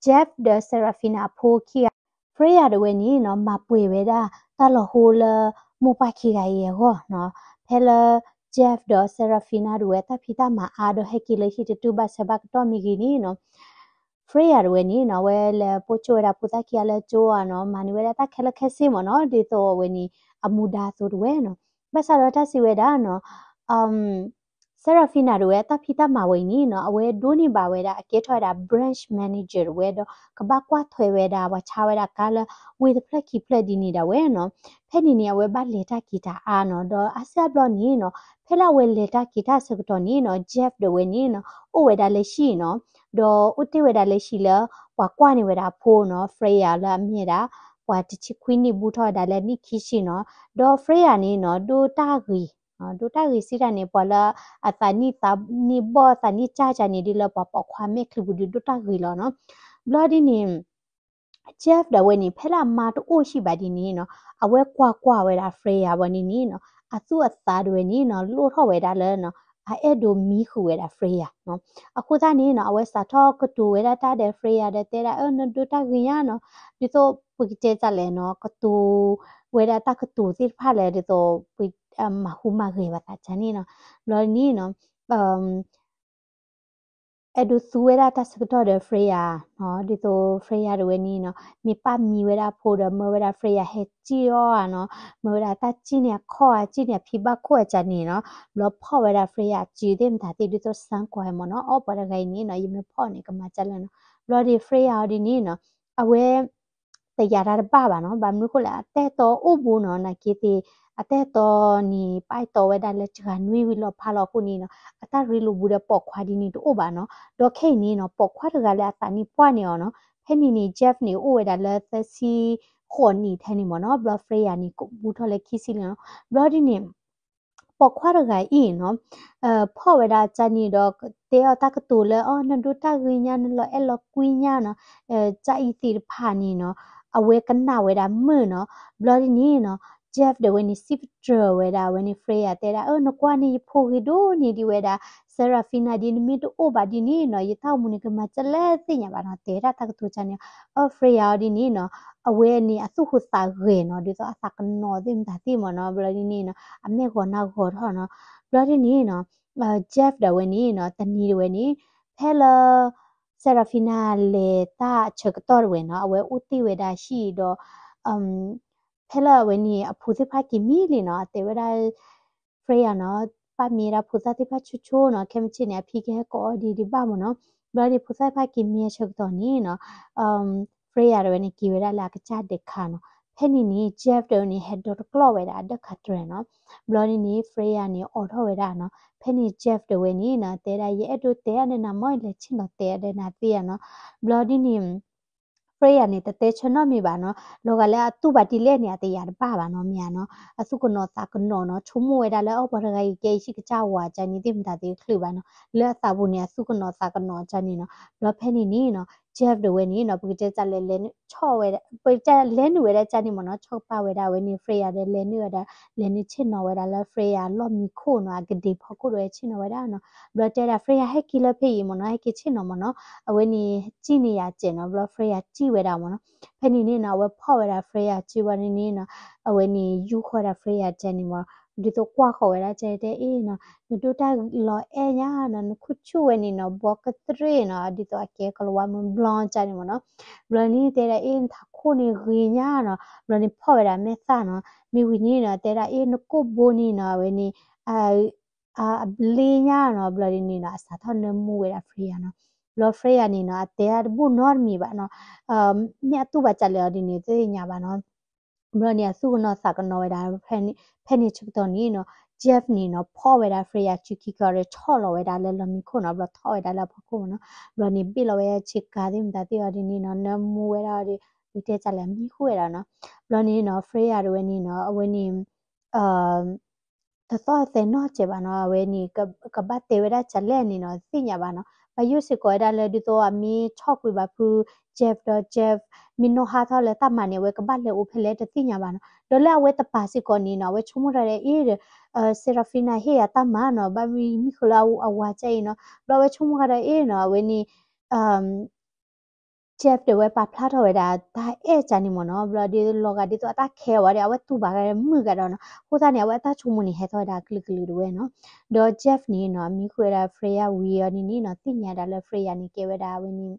Jeff ဒီး Serafina အဖိခံဂၤ, Freya ဒၣ်ဝဲန့ၣ်နီၤ မၤပှဲၤဝဲဒၣ်တၢ်လီၤဟိလၢမိၢ်ပၢ်ခံဂၤအံၤအဂီၢ်နီၤ, ဖဲလၢ Jeff ဒီး Serafina ဒၣ်ဝဲတၢ်ဖံးတၢ်မၤအါဒီးဟဲက့ၤလၢဟံၣ်တတုၤဘၣ်ဆၢဘၣ်ကတီၢ်မ့ၢ်ဂ့ၤန့ၣ်နီၤ Freya တဝဲန့ၣ်နီၤ အဝဲလဲၤပိာ်ကၠိဝဲဒၣ်ဖိသၣ်ခံဂၤလၢကၠိဧါနီၤ, မၤန့ၢ်ဝဲဒၣ်တၢ်ခဲလၢာ်ခဲဆ့မ့ၢ်နီၤ, ဒ်သိးအဝဲန့ၣ် အမူဒါအသိးတဝဲနီၤ. ဘၣ်ဆၣ်ဒီးတၢ်စံးဝဲဒၣ်နီၤ Serafina တဝဲအတၢ်ဖံးတၢ်မၤဝဲအံၤန့ၣ်နီၤ အဝဲဒိးန့ၢ်ဘၣ်ဝဲဒၣ် အကဲထီၣ်ဝဲဒၣ် branch manager တဝဲဒီး ကဘၣ်ကွၢ်ထွဲဝဲဒၣ် ပှၤဆါဝဲဒၣ်ကါလၢ ဝ့ၢ်တဖျၢၣ်ခံဖျၢၣ်ဒ်န့ၣ်ဒၣ်ဝဲနီၤ. ဖဲန့ၣ်န့ၣ် အဝဲဘၣ်လဲၤတၢ်က့ၤတၢ်အါနီၤ, ဒီးအါစုအါဘျီန့ၣ်နီၤ ဖဲလၢအဝဲလဲၤတၢ်က့ၤတၢ်အဆၢကတီၢ်န့ၣ်နီၤ Jeff တဝဲန့ၣ်နီၤ အိၣ်ဝဲဒၣ်လၢဟံၣ်နီၤ, ဒီးအိၣ်တ့ၢ်ဝဲဒၣ်လၢဟံၣ်လၢ ပှၤကွၢ်န့ၢ်ဝဲဒၣ်အဖိနီၤ Freya လၢအမ့ၢ်ဝဲဒၣ် ပှၤတဆံခွံနံၣ် ဘူးထီၣ်ဝဲဒၣ်လၢနံၣ်ခံဆံနီၤ. ဒီး Freya န့ၣ်နီၤ ဒိတၢ်ဂ့ၤ ဒိတၢ်ဂ့ၤစံးတၢ်န့ၣ် ပှၤလၢအသးနံၣ်သးနံၣ်ဘီၣ် သးနံၣ်ကၢ်ကၢ်န့ၣ် ဒ်လၢပှၤပိာ်ခွါမဲာ်ချံပူၤဒုး ဒိတၢ်ဂ့ၤလီၤနီၤ. ဘျီဒ်န့ၣ် Jeff ဒၣ်ဝဲန့ၣ် ဖဲလၢအမါတအိၣ်ဟံၣ်ဘၣ်ဒ်န့ၣ်နီၤ အဝဲကွၢ်ကွၢ်ဝဲဒၣ် Freya ဘၣ်န့ၣ်န့ၣ်နီၤ အသူၣ်အသးဒၣ်ဝဲန့ၣ်နီၤ လိၣ်ထီၣ်ဝဲဒၣ်လၢနီၤ အအဲၣ်ဒိးမံဃုာ်ဝဲဒၣ် Freya နီၤ. အဃိသတးန့ၣ်နီၤ အဝဲစးထီၣ်ကတိၤဝဲဒၣ်တၢ်ဒီး Freya ဒီးတဲဒၣ် အၢ နဒိတၢ်ဂ့ၤညါနီၤ, ဒ်သိးပကတဲတၢ်လဲၣ်နီၤ ကတိၤဝဲဒၣ်တၢ်ကတိၤသ့ၣ်တဖၣ်လၢ ဒ်သိးပ မၤဟူးမၤဂဲၤဘၣ်သးကန့ၣ်နီၤ. ဘျီန့ၣ်နီၤ အဲၣ်ဒိးသူဝဲဒၣ်တၢ်ဆၢကတီၢ်ဒီး Freya နီၤ, ဒ်သိး Freya တဝဲန့ၣ်နီၤ မ့ၢ်ပာ်မံဝဲဒၣ်အဖိဒီး မၢဝဲဒၣ် Freya ဟဲစံၣ်အီၤဧါနီၤ, မၢဝဲဒၣ်တၢ်စံၣ်န့ၢ်အခီၣ်ဧါ စံၣ်န့ၢ်အဖံဘၣ်ခိၣ်ဧါကန့ၣ်နီၤ. ဘျီဖီၣ်ဝဲဒၣ် Freya စုသ့ၣ်မတၤသ့ၣ် ဒ်သိး စၢကွၢ်ဟဲမ့ၢ်နီၤ အီၣ်ပှၤတဂၤအံၤန့ၣ်နီၤ ယမ့ၢ်ဖီၣ်န့ၣ် ကမၤကလဲၣ်နီၤ. ဘျီဒ် Freya အီၤဒ်န့ၣ်နီၤ အဝဲ တယာ်တၢ်တဘၣ်ဘၣ်နီၤ, ဘၣ်မနုၤဃိလဲၣ် အတၢ်အဲၣ်တီအိၣ်ဘူးနီၤ, နာ်က့သ့ၣ် အတၢ်အဲၣ်တီန့ၣ် ပာ်အဲၣ်တီဝဲဒၣ်လၢစှၤနွံဝံၤလီၤဖးလီၤအဃိန့ၣ်နီၤ အတၢ်ရ့လိာ်ဘူးဒီးပိာ်ခွါဒ်န့ၣ်တအိၣ်ဘၣ်နီၤ. ဒီးခဲအံၤန့ၣ်နီၤ ပိာ်ခွါတဂၤလၢအသးနံၣ်ပှၢ်န့ၣ်အီၤနီၤ, ဖဲန့ၣ်န့ၣ် Jeff န့ၣ် အိၣ်ဝဲဒၣ်လၢသၢဆံဃိးနံၣ်ထဲန့ၣ်မ့ၢ်နီၤ, ဘျီ Freya န့ၣ် ဘူးထီၣ်လၢခံဆံလံနီၤ. ဘျီဒ်န့ၣ် ပိာ်ခွါတဂၤအံၤနီၤ ဖီၣ်ဝဲဒၣ်ကန့ၣ်ဒီး တဲအီၤတၢ်ကတိၤလၢ အီ နဒိတၢ်ဂ့ၤညါ နလီၤအဲၣ်လီၤကွံညါနီၤ, ကအံၤသ့ၣ်တဖၣ်န့ၣ်နီၤ အဝဲကနၣ်ဝဲဒၣ်မုာ်နီၤ. ဘျီဒ်န့ၣ်နီၤ Jeff ဒီးဝဲန့ၣ် စံးပတြၢၤဝဲဒၣ် အဝဲန့ၣ် Freya တဲဒၣ် အၢ နကွၢ်န့ၣ် ယဖိဂ့ၤဒိၣ်န့ၢ်ဒံးဝဲဒၣ် Serafina ဒ်နမ့ၢ်တအိၣ်ဘၣ်ဒ်န့ၣ်နီၤ ယတၢ်အိၣ်မူန့ၣ် ကမၤကလဲၣ်သ့ၣ်ညါဘၣ်နီၤ, တဲဒၣ်တၢ်ကတိၤကန့ၣ်. အၢ Freya အီၤဒ်န့ၣ်နီၤ အဝဲန့ၣ် အသူၣ်ဟူးသးဂဲၤနီၤ, ဒ်သိးအသးကနိးသ့ၣ်မတၤသ့ၣ်မ့ၢ်နီၤ, ဘျီဒ်န့ၣ်နီၤ အမဲာ်ဂီၤနါဂီၤထီၣ်နီၤ. ဘျီဒ်န့ၣ်နီၤ Jeff ဒီးဝဲန့ၣ်နီၤ တနံၤဒၣ်ဝဲန့ၣ် ဖဲလၢ Serafina လဲၤတၢ်အဆၢကတီၢ်ဒၣ်ဝဲနီၤ အဝဲအိၣ်တ့ၢ်ဝဲဒၣ်ဟံၣ်ဒီး ဖဲလၢအဝဲန့ၣ် အဖိသ့ၣ်တဖၣ်က့ၤမံလံနီၤ အတဲဝဲဒၣ် Freya နီၤ ပာ်မံဝဲဒၣ်ဖိသၣ်သ့ၣ်တဖၣ်ဆိဆိနီၤ, ခဲမုၢ်ဆ့ၣ်န့ၣ် အဖံကဟဲကိးအီၤဒ်ဒံးဘၣ်မ့ၢ်နီၤ. ဘျီန့ၣ် ဖိသၣ်တဖၣ်က့ၤမံအဆၢကတီၢ်န့ၣ်နီၤ Freya ဒီးဝဲန့ၣ် က့ၤဝဲဒၣ်လၢအကစၢ်ဒဲးခါနီၤ. ဖဲန့ၣ်န့ၣ် Jeff ဒီးဝဲန့ၣ် ဟဲဒိတကျီၢ်ဝဲဒၣ်အဒၢးခးတြဲၤနီၤ. ဘျီန့ၣ်န့ၣ် Freya န့ၣ် အိးထီၣ်ဝဲဒၣ်နီၤ. ဖဲန့ၣ် Jeff ဒီးဝဲန့ၣ်နီၤ တဲဒၣ် ယအဲၣ်ဒိးတဲဒၣ်နၤမ့ၢ် လဲၤဆ့ၣ်နီၤတဲဒၣ်နၤသ့ဧါနီၤ. ဘျီဒ်န့ၣ် Freya န့ၣ် တတဲဆၢနီတမံၤဘၣ်နီၤ. လီၤဂာ်လၢအတူၢ်ဘၣ်ဒ်လဲၣ်န့ၣ် အတယာ်တဘၣ်ဘၣ်နီၤ မ့ၢ်ဧါနီၤ. အသူၣ်ကနိးသးကနိးနီၤ ဆိကမိၣ်ဝဲဒၣ်လၢ အီၣ်ပှၤတဂၤအံၤ ကဲအံၤဟံၣ်ကစၢ်ဝၤကန့ၣ် သ့ၣ်မတၤသ့ၣ်တချုးဘၣ်နီၤ. လၢအသးပူၤန့ၣ် အသူၣ်ကနိးသးကနိးကန့ၣ်နီၤ. ဘျီဖဲန့ၣ်န့ၣ်နီၤ Jeff ဒီးဝဲန့ၣ်နီၤ ပကတဲတၢ်လဲၤလဲၤနုာ်ဆီၣ်ဝဲဒၣ် ပကတဲလဲၤနုာ်ဝဲဒၣ်ကန့ၣ်မ့ၢ်နီၤ ဆီၣ်ကပာ်ဝဲဒၣ်ဝဲန့ၣ် Freya ဒီးလဲၤနုာ်ဝဲဒၣ် လဲၤနုာ်ဆ့ၣ်နီၤဝဲဒၣ်လၢ Freya လီၢ်မံခိၣ်နီၤ အကဒ့ၢ်ဖီခိၣ်ဒီးဝဲဆ့ၣ်နီၤဝဲဒၣ်နီၤ. ဘျီတဲဒၣ် Freya ဟဲက့ၤလၢဖဲအံၤမ့ၢ်နီၤ ဟဲက့ၤဆ့ၣ်နီၤမ့ၢ်နီၤ. အဝဲန့ၣ်စံၣ်န့ၢ်ယၤစဲးနီၤ. ဘျီ Freya စံၣ်ဝဲဒၣ်မ့ၢ်နီၤ. ဖဲန့ၣ်န့ၣ်နီၤ အဝဲဖီၣ်ဝဲဒၣ် Freya စံၣ်ဝဲန့ၣ်န့ၣ်နီၤ အဝဲန့ၣ်ယူၢ်ဃီဝဲဒၣ် Freya ကန့ၣ်မ့ၢ် ဒ်သိးကွၢ်ဃီၤဝဲဒၣ်ကတဲအ့ၣ်နီၤ နဒိတၢ်လီၤအဲၣ်ညါနီၤ နခိၣ်ဆူၣ်ဝဲန့ၣ်နီၤ ဘီကသရ့ၣ်နီၤ ဒ်သိးအကဲကလၤဝါမုၢ်ဘျီကန့ၣ်မ့ၢ်နီၤ. ဘျီန့ၣ်တဲဒၣ်အ့ၣ် နထးခိၣ်န့ၣ်ဂ့ၤညါနီၤ. ဘျီန့ၣ်ဖီၣ်ဝဲဒၣ်မဲာ်သၣ်နီၤ. မ့ၢ်ဝံၤန့ၣ်နီၤ တဲဒၣ်အ့ၣ် နကိၣ်ဘိန့ၣ်နီၤ အဝဲန့ၣ် အဘျ့ညါနီၤ. ဘျီဒ်န့ၣ်နီၤ အစးထီၣ်နၢမူဝဲဒၣ် Freya နီၤ. ဘျီ Freya န့ၣ်နီၤ အတဲဒၣ်တဘူၣ်နီတမံၤဘၣ်နီၤ. မ့ၢ်အတူၢ်ဘၣ်ကလဲၣ်အီၤဒ်န့ၣ် တသ့ၣ်ညါဘၣ်နီၤ. ဘျီန့ၣ် အသူၣ်ကနိးသးကနိးဝဲဒၣ် ဖဲန့ၣ်ဆၢကတီၢ်န့ၣ်နီၤ Jeff န့ၣ်နီၤ ဖီၣ်ဝဲဒၣ် Freya စုခံကီၢ်ဒီး ဆီၣ်လီၤဝဲဒၣ်လၢလီၢ်မံခိၣ်နီၤ. ဘျီထီၣ်ဝဲဒၣ်လၢအဖီခိၣ်မ့ၢ်နီၤ. ဘျီန့ၣ် ဘ့ၣ်လီၤဝဲဆ့ကၤသ့ၣ်မတၤသ့ၣ်အီၤဒ်န့ၣ်နီၤ နၢမူဝဲဒၣ်အီၤဒီး ပတဲတၢ်လဲၣ် မံဃုာ်ဝဲဒၣ်နီၤ. ဘျီန့ၣ်နီၤ Freya တဝဲန့ၣ်နီၤ အဝဲန့ၣ် တသီၣ်သဲနီၢ်စဲးဘၣ်နီၤ. အဝဲန့ၣ် ကဘၣ်တဲဝဲဒၣ်ကလဲၣ်န့ၣ်နီၤ တသ့ၣ်ညါဘၣ်နီၤ. ဘၣ်ယိၣ်စ့ၢ်ကီးဝဲဒၣ်လၢဒ်သိးအမ့ၢ်ဆီၣ်ကွံာ်ဘၣ်ဖု Jeff ဒီး Jeff မ့ၢ်နီၣ်ဟါထီၣ်လၢတၢ်မၤန့ၣ် အဝဲကဘၣ်လဲၤအိၣ်ဖဲလဲၣ်တသ့ၣ်ညါဘၣ်နီၤ. ဒီးလၢအဝဲတပာ်စ့ၢ်ကီးန့ၣ်နီၤ အဝဲဆိကမိၣ်တၢ်ဒီးအ့ၣ်ဒီး Serafina ဟ့ၣ်ယၤတၢ်မၤနီၤ ဘၣ်မံမံဃုာ်လၢအဝၤကၢအံၤနီၤ. ဘျီအဝဲဆိကမိၣ်တၢ်ဒီးအ့ၣ်နီၤ အဝဲန့ၣ် Jeff ဒီးဝဲပာ်ဖျါထီၣ်ဝဲဒၣ်တၢ်အဲၣ်ကန့ၣ်မ့ၢ်နီၤ. ဘျီဒီးလီၤဂာ်ဒ်သိးအတၢ်ခဲအဝဲဒီး အဝဲတူၢ်ဘၣ်ဂဲမုာ်ဂၤဒီးနီၤ. အဃိသတးန့ၣ် အဝဲအတၢ်ဆိကမိၣ်န့ၣ် ဟဲထီၣ်ဝဲဒၣ်ကလုာ်ကလုာ်တဝဲနီၤ. ဒီး Jeff န့ၣ်နီၤ မံဃုာ်ဝဲဒၣ် Freya ဝံၤအီၤန့ၣ်န့ၣ်နီၤ သ့ၣ်ညါဒၣ်လၢ Freya န့ၣ် ကဲဝဲဒၣ်အဝဲန့ၣ်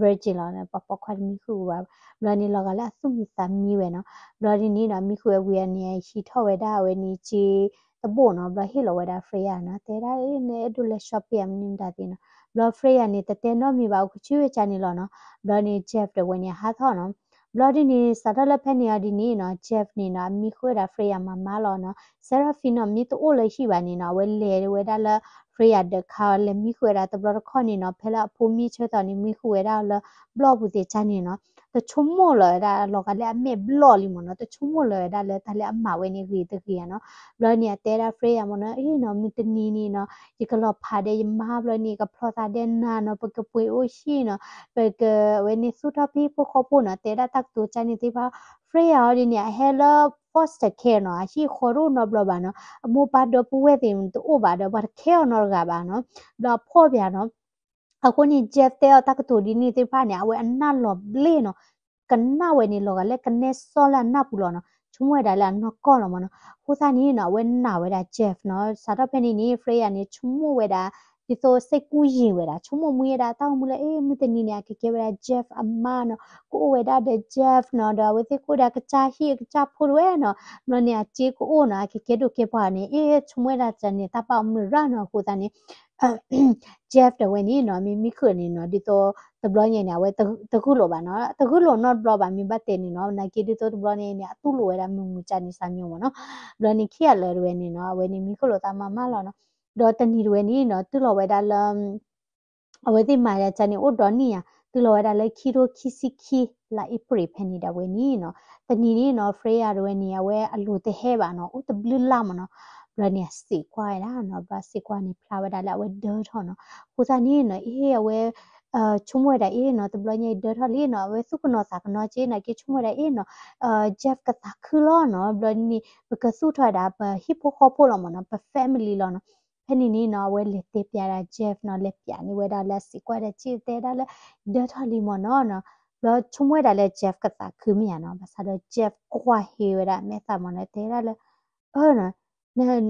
virgin လီၤ, ပှၤပိာ်ခွါတမံဃုာ်ဝဲဘၣ်. ဘျီန့ၣ် လီၤဂာ်လၢအသူၣ်မံသးမံဝဲနီၤ. ဘျီဒ်န့ၣ်နီၤ မံဃုာ်အဝံၤန့ၣ် ဟံးထီၣ်ဝဲဒၣ်အဝဲန့ၣ် စ့တဘိနီၤ. ဘျီဟ့ၣ်လီၤဝဲဒၣ် Freya နီၤ, တဲဒၣ် နအဲၣ်ဒိးလဲၤ shopping မနုၤမတၤသ့နီၤ. ဘျီ Freya န့ၣ် တတဲနီတမံၤဘၣ်, အိၣ်ကဆူၣ်ဝဲကန့ၣ်လီၤနီၤ. ဘျီန့ၣ် Jeff ဒီးဝဲန့ၣ် ဟးထီၣ်နီၤ. ဘျီဒ်န့ၣ် စးထီၣ်လၢဖဲန့ၣ်အီၤဒ်န့ၣ်နီၤ Jeff န့ၣ်နီၤ အမံဃုာ်ဝဲဒၣ် Freya မၤမၤလီၤနီၤ. Seraphina မ့ၢ်တအိၣ်လၢဟံၣ်ဘၣ်န့ၣ်နီၤ အဝဲလဲၤဝဲဒၣ်လၢ Freya ဒၢးခါအီၤ လဲၤမံဃုာ်ဝဲဒၣ်တဘျီတခီၣ်န့ၣ်နီၤ, ဖဲလၢအဖိမံဆၢထီၣ်န့ၣ် မံဃုာ်ဝဲဒၣ်လၢဘျီၣ်ပူၤသ့ၣ်ကန့ၣ်နီၤ. တဆိကမိၣ်လၢၤဝဲဒၣ် လီၤဂာ်လၢအမဲာ်ဘျီၣ်လံမ့ၢ်နီၤ, တဆိကမိၣ်လၢၤဝဲဒၣ်လၢတၢ်လၢအမၤဝဲန့ၣ်ဂ့ၤတဂ့ၤဧါနီၤ. ဘျီန့ၣ် အတဲဒၣ် Freya မ့ၢ်နီၤ, အ့နီၤ မုၢ်တနံၤန့ၣ်နီၤ ယကလီၤဖးဒီးယမါ, ဘျီန့ၣ် ကဖျီသးဒီးနၤနီၤ, ပကပှ့ၤအိၣ်ဟံၣ်နီၤ, ပကဝဲန့ၣ်သူၣ်ထီၣ်ဖံးဟံၣ်ဖိဃီဖိနီၤ, တဲဒၣ်တၢ်ကတိၤကန့ၣ်သ့ၣ်တဖၣ်. Freya အီၤဒ်န့ၣ် အဟဲလၢ foster care နီၤ, အဟံၣ်ဃီတအိၣ်နီတဘျီဘၣ်နီၤ, အမိၢ်ပၢ်ဒီပုၢ်ဝဲၢ်သ့ၣ်တအိၣ်ဘၣ်ဒီး ပှၤတcare အီၤနီတဂၤဘၣ်နီၤ. ဘျီအဖှီၣ်ပၠးနီၤ. အဃိန့ၣ် Jeff တဲအီၤတၢ်ကတိၤဒ်န့ၣ်သ့ၣ်တဖၣ်န့ၣ် အဝဲအနၢ်လီၤဘျ့နီၤ, ကနၣ်ဝဲန့ၣ် လီၤဂာ်လၢကနဲစီလၢအနၢ်ပူၤလီၤနီၤ, ဆိကမိၣ်ဝဲဒၣ်လၢအနီၢ်ကီၢ်လီၤမ့ၢ်နီၤ. အဃိသတးန့ၣ်နီၤ အဝဲနာ်ဝဲဒၣ် Jeff နီၤ. စးထီၣ်ဖဲန့ၣ်န့ၣ် Freya န့ၣ် ဆိကမိၣ်ဝဲဒၣ် ဒ်သိးစိတ်ကူးယဉ်ဝဲဒၣ်, ဆိကမိၣ်မှံဝဲဒၣ်တၢ်အိၣ်မူလၢ အ့ မုၢ်တနံၤန့ၣ် အကကဲဝဲဒၣ် Jeff အမါနီၤ, ကအိၣ်ဝဲဒၣ်ဒီး Jeff နီၤ, ဒီးအဝဲသ့ၣ်ကအိၣ်ဒီးအကစၢ်ဟံၣ်အကစၢ်ဖိတဝဲနီၤ. ဘျီန့ၣ် အစ့ကအိၣ်နီၤ, အကကဲဒိၣ်ကဲပှၢ်န့ၣ် အ့ ဆိကမိၣ်ဝဲဒၣ်န့ၣ် တၢ်ပာ်အီၤမုာ်ရၣ်နီၤ. အဃိသတးန့ၣ် Jeff ဒီးဝဲန့ၣ်နီၤ မ့မံဃုာ်န့ၣ်နီၤ ဒ်သိးတဘျီညါန့ၣ် အဝဲတဂုာ်လိာ်ဘၣ်နီၤ, တဂုာ်လိာ်နီတဘျီဘၣ် မ့ၢ်ဘၣ်တဲန့ၣ်နီၤ, နာ်က့ဒ်သိးတဘျီန့ၣ်န့ၣ် အတူၢ်လိာ်ဝဲဒၣ်မုာ်မုာ်ကန့ၣ် စၢ်ညိမ့ၢ်နီၤ. ဘျီန့ၣ် ခံဂၤလၢာ်တဝဲန့ၣ်နီၤ အဝဲန့ၣ်မံဃုာ်လိာ်သးမၤမၤလီၤနီၤ. ဒီးတနံၤတဝဲန့ၣ်နီၤ တုၤလီၤဝဲဒၣ်လၢ အဝဲသ့ၣ်မၤဒ်န့ၣ် အိၣ်ဒီနံၣ်ဧါ, တုၤလီၤဝဲဒၣ်လၢခံထိခံဆံခံ လါအ့ဖြ့ၣ်ဖဲန့ၣ်ဒၣ်ဝဲန့ၣ်နီၤ, တနံၤန့ၣ်နီၤ Freya တဝဲန့ၣ် အဝဲအလိၤတဟဲဘၣ်နီၤ, အိၣ်တဘျုးလါမ့ၢ်နီၤ. ဘျီန့ၣ် အစံးကွၢ်ဝဲဒၣ်နီၤ, ဘျီစံးကွၢ်န့ၣ် ဖျါဝဲဒၣ်လၢအဝဲဒၢထီၣ်နီၤ. အဃိသတးန့ၣ်နီၤ အ့ အဝဲ ဆိကမိၣ်ဝဲဒၣ်အ့နီၤ တဘျီညါအံၤဒၢထီၣ်လံနီၤ, အဝဲသူၣ်ကနိးသးကနိးက့နီၤ, က့ဆိကမိၣ်ဝဲဒၣ်အ့နီၤ Jeff ကသးခုလီၤနီၤ. ဘျီန့ၣ် ပကသူၣ်ထီၣ်ဝဲဒၣ် ပဟံၣ်ဖိဃီဖိလီၤမ့ၢ်နီၤ, ပ family လီၤနီၤ. ဖဲန့ၣ်န့ၣ်နီၤ အဝဲလဲၤတဲပျးဒၣ် Jeff နီၤ, လဲၤပျးန့ၢ်ဝဲဒၣ်လၢအစံးကွၢ်ဒၣ် က့တဲဒၣ်လၢ ဒၢထီၣ်လံမ့ၢ်နီၤနီၤ. ဘျီဆိကမိၣ်ဝဲဒၣ်လၢ Jeff ကသးခုမ့ၢ်ဧါနီၤ, ဘၣ်ဆၣ်ဒီး Jeff ကွၢ်ဟ့ဝဲဒၣ်အမဲာ်သးမ့ၢ်နီၤ, တဲဒၣ်လၢ အၢ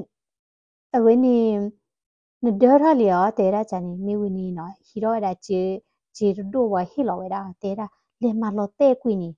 အဝဲန့ၣ် နဒၢထီၣ်လံဧါ တဲဒၣ်ကန့ၣ်, မ့ၢ်ဝံၤန့ၣ်နီၤ ဟံးထီၣ်ဝဲဒၣ် စ့တဒိၣ်ဝဲ ဟ့ၣ်လီၤဝဲဒၣ်အီၤ, တဲဒၣ် လဲၤမၤလီၤတဲာ်ကွံာ်န့ၣ်.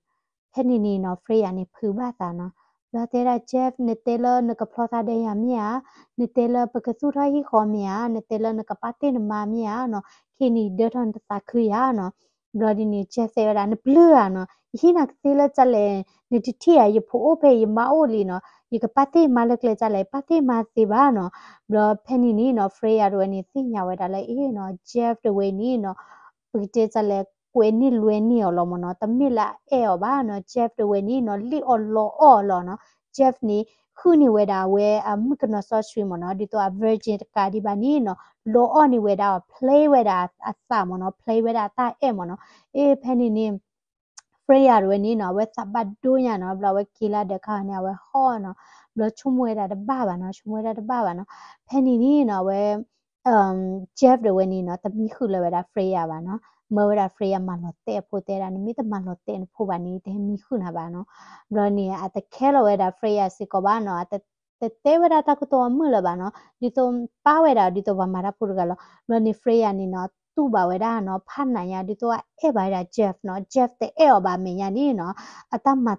ဖဲန့ၣ်န့ၣ်နီၤ Freya န့ၣ် ဖုးဘၣ်သးနီၤ. ဘျီတဲဒၣ် Jeff နတဲလၢနကဖျီသးဒီးယၤမ့ၢ်ဧါ, နတဲလၢပကသူၣ်ထီၣ်ဟံၣ်ဃီမ့ၢ်ဧါ, နတဲလၢနကပာ်တ့ၢ်နမါမ့ၢ်ဧါနီၤ, ခဲအံၤန့ၣ် ဒၢထီၣ်နတသးခုယၤနီၤ. ဘျီဒ်န့ၣ် Jeff တဲဝဲဒၣ် နပျုၢ်ဧါနီၤ, ယဟံးနၤကသ့လၢကလဲၣ်, နတထံၣ်ဧါ, ယဖိအိၣ်ဖဲ ယမါအိၣ်လံနီၤ, ယကပာ်တ့ၢ်မါလၢကျဲကလဲၣ်, ပာ်တ့ၢ်မါသ့ဘၣ်နီၤ. ဘျီဖဲန့ၣ်န့ၣ်နီၤ Freya တဝဲန့ၣ် သ့ၣ်ညါဝဲဒၣ်လၢအ့နီၤ Jeff တဝဲန့ၣ်နီၤ ပကတဲကလဲၣ် ကွဲးန့ၢ်လွဲန့ၢ်အီၤလီၤမ့ၢ်နီၤ, တမ့ၢ်လၢအအဲၣ်အီၤဘၣ်နီၤ. Jeff တဝဲန့ၣ်နီၤ လံၣ်အီၣ်လီအီၣ်အီၤလီၤနီၤ. Jeff န့ၣ် ဃုန့ၢ်ဝဲဒၣ်အဝဲအမုၣ်ကနီၤစီဆှံမ့ၢ်နီၤ, ဒ်သိးအ virgin တကးဒံးဘၣ်န့ၣ်နီၤ လီအီၣ်န့ၢ်ဝဲဒၣ်အီၤ play ဝဲဒၣ်အသးမ့ၢ်နီၤ, play ဝဲဒၣ်အတၢ်အဲၣ်မ့ၢ်နီၤ. အ့ ဖဲန့ၣ်န့ၣ် Freya တဝဲန့ၣ်နီၤ အဝဲသးဘၣ်ဒိညါနီၤ, ဘျီအဝဲက့ၤလၢဒၢးခါန့ၣ် အဝဲဟီၣ်နီၤ, ဘျီဆိကမိၣ်ဝဲဒၣ်တဘၣ်ဘၣ်နီၤ, ဆိကမိၣ်ဝဲဒၣ်တဘၣ်ဘၣ်နီၤ. ဖဲန့ၣ်န့ၣ်နီၤ အဝဲ Jeff တဝဲန့ၣ်နီၤ တမံဃုာ်လၢၤဝဲဒၣ် Freya ဘၣ်နီၤ, မၢဝဲဒၣ် Freya မၤလီၤတဲာ်အဖိ တဲဒၣ် နမ့ၢ်တမၤလီၤတဲာ်နဖိဘၣ်န့ၣ် တဟဲမံဃုာ်နၤဘၣ်နီၤ. ဘျီန့ၣ် အတ care လီၤဝဲဒၣ် Freya စ့ၢ်ကီးဘၣ်နီၤ, အတ တတဲဝဲဒၣ်တၢ်ကတိၤအမုာ်လၢၤဘၣ်နီၤ, ဒ်သိးပာ်ဝဲဒၣ်ဒ်သိးပှၤမၤတၢ်ဖိတဂၤလီၤ. ဘျီန့ၣ် Freya န့ၣ်နီၤ တူၢ်ဘၣ်ဝဲဒၣ်နီၤ ဖးနးညါ ဒ်သိးအအဲၣ်ဘၣ်ဝဲဒၣ် Jeff နီၤ, Jeff တအဲၣ်အီၤဘၣ်အမဲာ်ညါန့ၣ်နီၤ, အတၢ်မၤ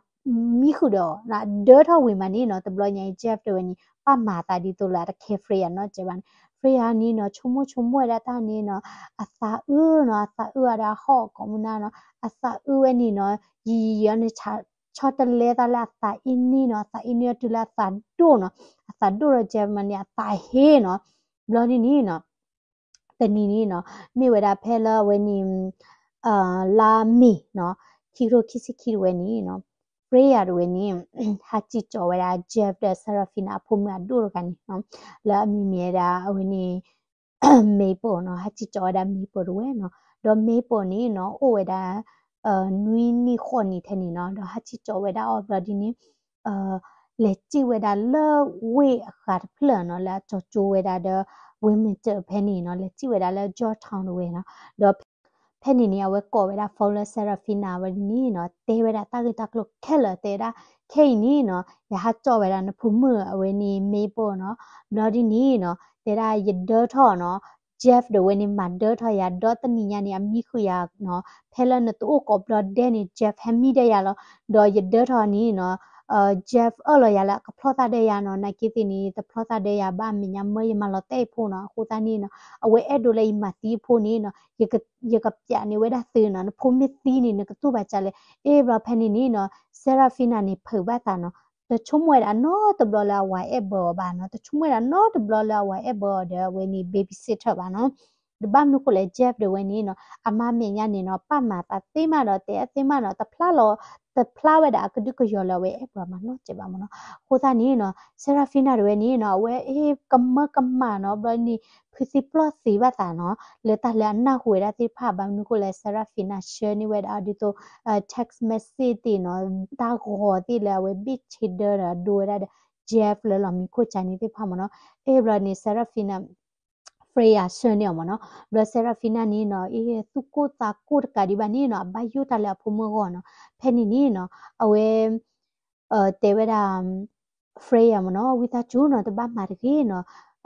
မံဃုာ်ဒီးအီၤ ဒၢထီၣ်ဝံၤမးန့ၣ်နီၤ, တဘျီညါအံၤ Jeff တဝဲန့ၣ် ပာ်မၤအသးဒ်သိးလၢအတ care Freya နီတစဲးဘၣ်န့ၣ်, Freya န့ၣ်နီၤ ဆိကမိၣ်ဆိကမိၣ်ဝဲဒၣ်တၢ်န့ၣ်နီၤ, အသးအုးနီၤ, အသးအုးအီၤဒီးအဟီၣ်ကိးမုၢ်နၤနီၤ, အသးအုးဝဲန့ၣ်နီၤ, ယံာ်ယံာ်အီၤန့ၣ် ဆီတလဲသးလၢအသးအ့န့ၣ်နီၤ, အသးအ့န့ၣ်အီၤတုၤလၢအသးဒိၣ်နီၤ, အသးဒိၣ်ဒီး Jeff မးန့ၣ် အသးဟ့နီၤ. ဘျီန့ၣ်န့ၣ်နီၤ တနံၤန့ၣ်နီၤ မ့ၢ်ဝဲဒၣ်ဖဲလၢအဝဲန့ၣ် လါမ့ၤနီၤ ခံကထိခံဆံခံတဝဲန့ၣ်နီၤ Freya တဝဲန့ၣ် ဟးစံၣ်ကၠီၤဝဲဒၣ် Jeff ဒီး Serafina အဖိမုၣ်အဒိၣ်တဂၤန့ၣ်နီၤ လၢအမံၤမ့ၢ်ဝဲဒၣ်အဝဲန့ၣ် Mabel နီၤ ဟးစံၣ်ကၠီၤဝဲဒၣ် Mabel တဝဲနီၤ ဒီး Mabel န့ၣ်နီၤ အိၣ်ဝဲဒၣ် နွံနံၣ်ဃိးနံၣ်ထဲန့ၣ်နီၤ ဒီးဟးစံၣ်ကၠီၤဝဲဒၣ်အီၤဘျီဒ်န့ၣ် လဲၤစံၣ်ဝဲဒၣ်လၢဝ့ၢ်အဃးတဖျၢၣ်နီၤ လၢအကၠီၤကၠိဝဲဒၣ်ဒီး Wilmington ဖဲန့ၣ်နီၤ လဲၤစံၣ်ဝဲဒၣ်လၢ Georgetown တဝဲနီၤ ဒီးဖဲန့ၣ်န့ၣ် အဝဲကိးဝဲဒၣ် phone လၢ Serafina ဝဲဒ်န့ၣ်နီၤ တဲဝဲဒၣ်တၢ်ဂ့ၢ်တၢ်ကျိၤခဲလၢာ် တဲဝဲဒၣ် ခဲအံၤန့ၣ်နီၤ ယဟးကၠီၤဝဲဒၣ်နဖိမုၣ်အဝဲန့ၣ် Mabel နီၤ ဘျီဒ်န့ၣ်နီၤ တဲဒၣ်ယဒၢထီၣ်နီၤ Jeff ဒီးဝဲန့ၣ် မၤဒၢထီၣ်ယၤ ဒီတနံၤညါန့ၣ် အမံဃုာ်ယၤနီၤ, ဖဲလၢနတအိၣ်ကိးဘျီဒဲန့ၣ် Jeff ဟဲမံဒၢယၤလီၤ, ဒီးယဒၢထီၣ်န့ၣ်နီၤ Jeff အၢၣ်လီၤယၤလၢအကဖျီသးဒၢယၤနီၤ, နာ်က့သ့ၣ်န့ၣ် တဖျီသးဒၢယၤဘၣ် အမဲာ်ညါမၢယမၤလီၤတဲာ်အဖိနီၤ, အဃိသတးန့ၣ်နီၤ အဝဲအဲၣ်ဒိးလၢယမၤသံအဖိန့ၣ်နီၤ ယကပျးန့ၢ်ဝဲဒၣ်သုနီၤ, နဖိမ့ၢ်သံန့ၣ် နကတူၢ်ဘၣ်ကလဲၣ်, အ့ ဘျီဖဲန့ၣ်န့ၣ်နီၤ Serafina န့ၣ် ဖုးဘၣ်သးနီၤ, တဆိကမိၣ်ဝဲဒၣ်နီတဘျီလၢအဝၤအဲၣ်ဘၢအီၤဘၣ်နီၤ, တဆိကမိၣ်ဝဲဒၣ်နီတဘျီလၢအဝၤအဲၣ်ဘၢအီၤဒီး အဝဲန့ၣ် babysitter ဘၣ်နီၤ, ဒီးဘၣ်မနုၤဃိလဲၣ် Jeff ဒီးဝဲန့ၣ်နီၤ အမါမဲာ်ညါန့ၣ်နီၤ ပာ်မၤသးသ့မးဒီး တဲအသ့မးနီၤ တဖျါလီၤ တဖျါဝဲဒၣ်အကဒုကယီၤလၢအဝဲအဲၣ်ဘၢအီၤမၤနီတစဲးဘၣ်မ့ၢ်နီၤ, အဃိသတးန့ၣ်နီၤ Serafina ဒီးဝဲန့ၣ်နီၤ အဝဲအ့ၣ်ကမၢကမၣ်နီၤ ဘျီန့ၣ် ဖုသံပျီၢ်သံဘၣ်သးနီၤ လၢတၢ်လၢအနၢ်ဟူဝဲဒၣ်သ့ၣ်တဖၣ် ဘၣ်မနုၤဃိလဲၣ် Serafina ဆှၢန့ၢ်ဝဲဒၣ်ဒ်သိး text message သ့ၣ်နီၤ တၢ်ဂီၤသ့ၣ်လၢအဝဲဘ့ၣ်ဆ့ဒၢဒီးဒိဝဲဒၣ်ဒီး Jeff လၢလီၢ်မံခိၣ်ကၢန့ၣ်သ့ၣ်တဖၣ်မ့ၢ်နီၤ, အ့ၣ် ဘျီန့ၣ် Serafina Freya ဆှၢန့ၢ်အီၤမ့ၢ်နီၤ, ဘျီ Serafina န့ၣ်နီၤ အ့ၣ် သူၣ်ကိၢ်သးကိၢ်တကးဒံးဘၣ်န့ၣ်နီၤ အဘၣ်ယိၣ်တၢ်လၢအဖိမုၣ်အဂီၢ်နီၤ, ဖဲန့ၣ်န့ၣ်နီၤ အဝဲ တဲဝဲဒၣ် Freya မ့ၢ်နီၤ ဝံသးစူၤနီၤ တဘၣ်မၤတဂ့ၤနီၤ,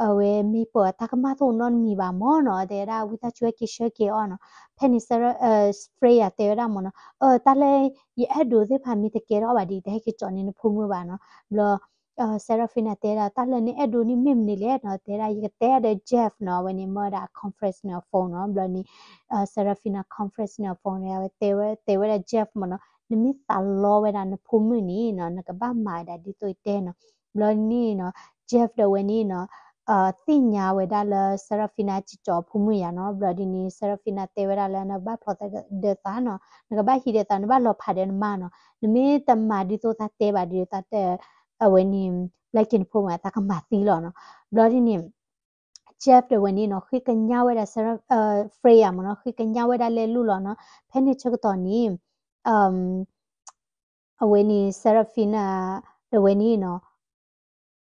အဝဲ Maple အတၢ်ကမၣ်တအိၣ်နီတမံၤဘၣ်မ့ၢ်နီၤ တဲဝဲဒၣ် ဝံသးစူၤဟဲက့ၤဆှၢက့ၤအီၤနီၤ, ဖဲန့ၣ် Freya တဲဝဲဒၣ်မ့ၢ်နီၤ အၢ တၢ်လၢယအဲၣ်ဒိးသ့ၣ်တဖၣ်မ့ၢ်တကဲထီၣ်ဘၣ်ဒီး တဟဲက့ၤကၠီၣ်န့ၢ်နဖိမုၣ်ဘၣ်နီၤ, ဘျီ Serafina တဲဒၣ် တၢ်လၢနအဲၣ်ဒိးန့ၣ်မ့ၢ်မနုၤလဲၣ်နီၤ, တဲဒၣ် ယကတဲဒီး Jeff နီၤ အဝဲန့ၣ်မၢဝဲဒၣ် conference န့ၣ်အ phone နီၤ, ဘျီန့ၣ် Serafina conference န့ၣ်အ phone န့ၣ် အဝဲတဲဝဲ တဲဝဲဒၣ် Jeff မ့ၢ်နီၤ နမ့ၢ်သးလီဝဲဒၣ်နဖိမုၣ်န့ၣ်နီၤ နကဘၣ်မၤဝဲဒၣ်ဒ်သိးတဲနီၤ, ဘျီန့ၣ်နီၤ Jeff ဒီးဝဲန့ၣ်နီၤ သ့ၣ်ညါဝဲဒၣ်လၢ Serafina ကၠီၣ်ဖိမုၣ်ယၤနီၤ, ဘျီဒ်န့ၣ် Serafina တဲဝဲဒၣ်လၢနဘၣ်ဖျီသးဒၢသးနီၤ, နကဘၣ်ဟံးဒၢသး နဘၣ်လီၤဖးဒီးနမါနီၤ, နမ့ၢ်တမၤဒ်သိးသးတဲဘၣ်ဒီးသးတဲ အဝဲန့ၣ် ဘျီက့ၤနဖိမုၣ်သးကမၤသံလီၤနီၤ, ဘျီဒ်န့ၣ် Jeff ဒီးဝဲန့ၣ်နီၤ ဃ့ကညးဝဲဒၣ် Freya မ့ၢ်နီၤ ဃ့ကညးဝဲဒၣ်လဲၤလူၤလီၤနီၤ, ဖဲန့ၣ်ဆၢကတီၢ်န့ၣ် အဝဲန့ၣ် Serafina ဒီးဝဲန့ၣ်နီၤ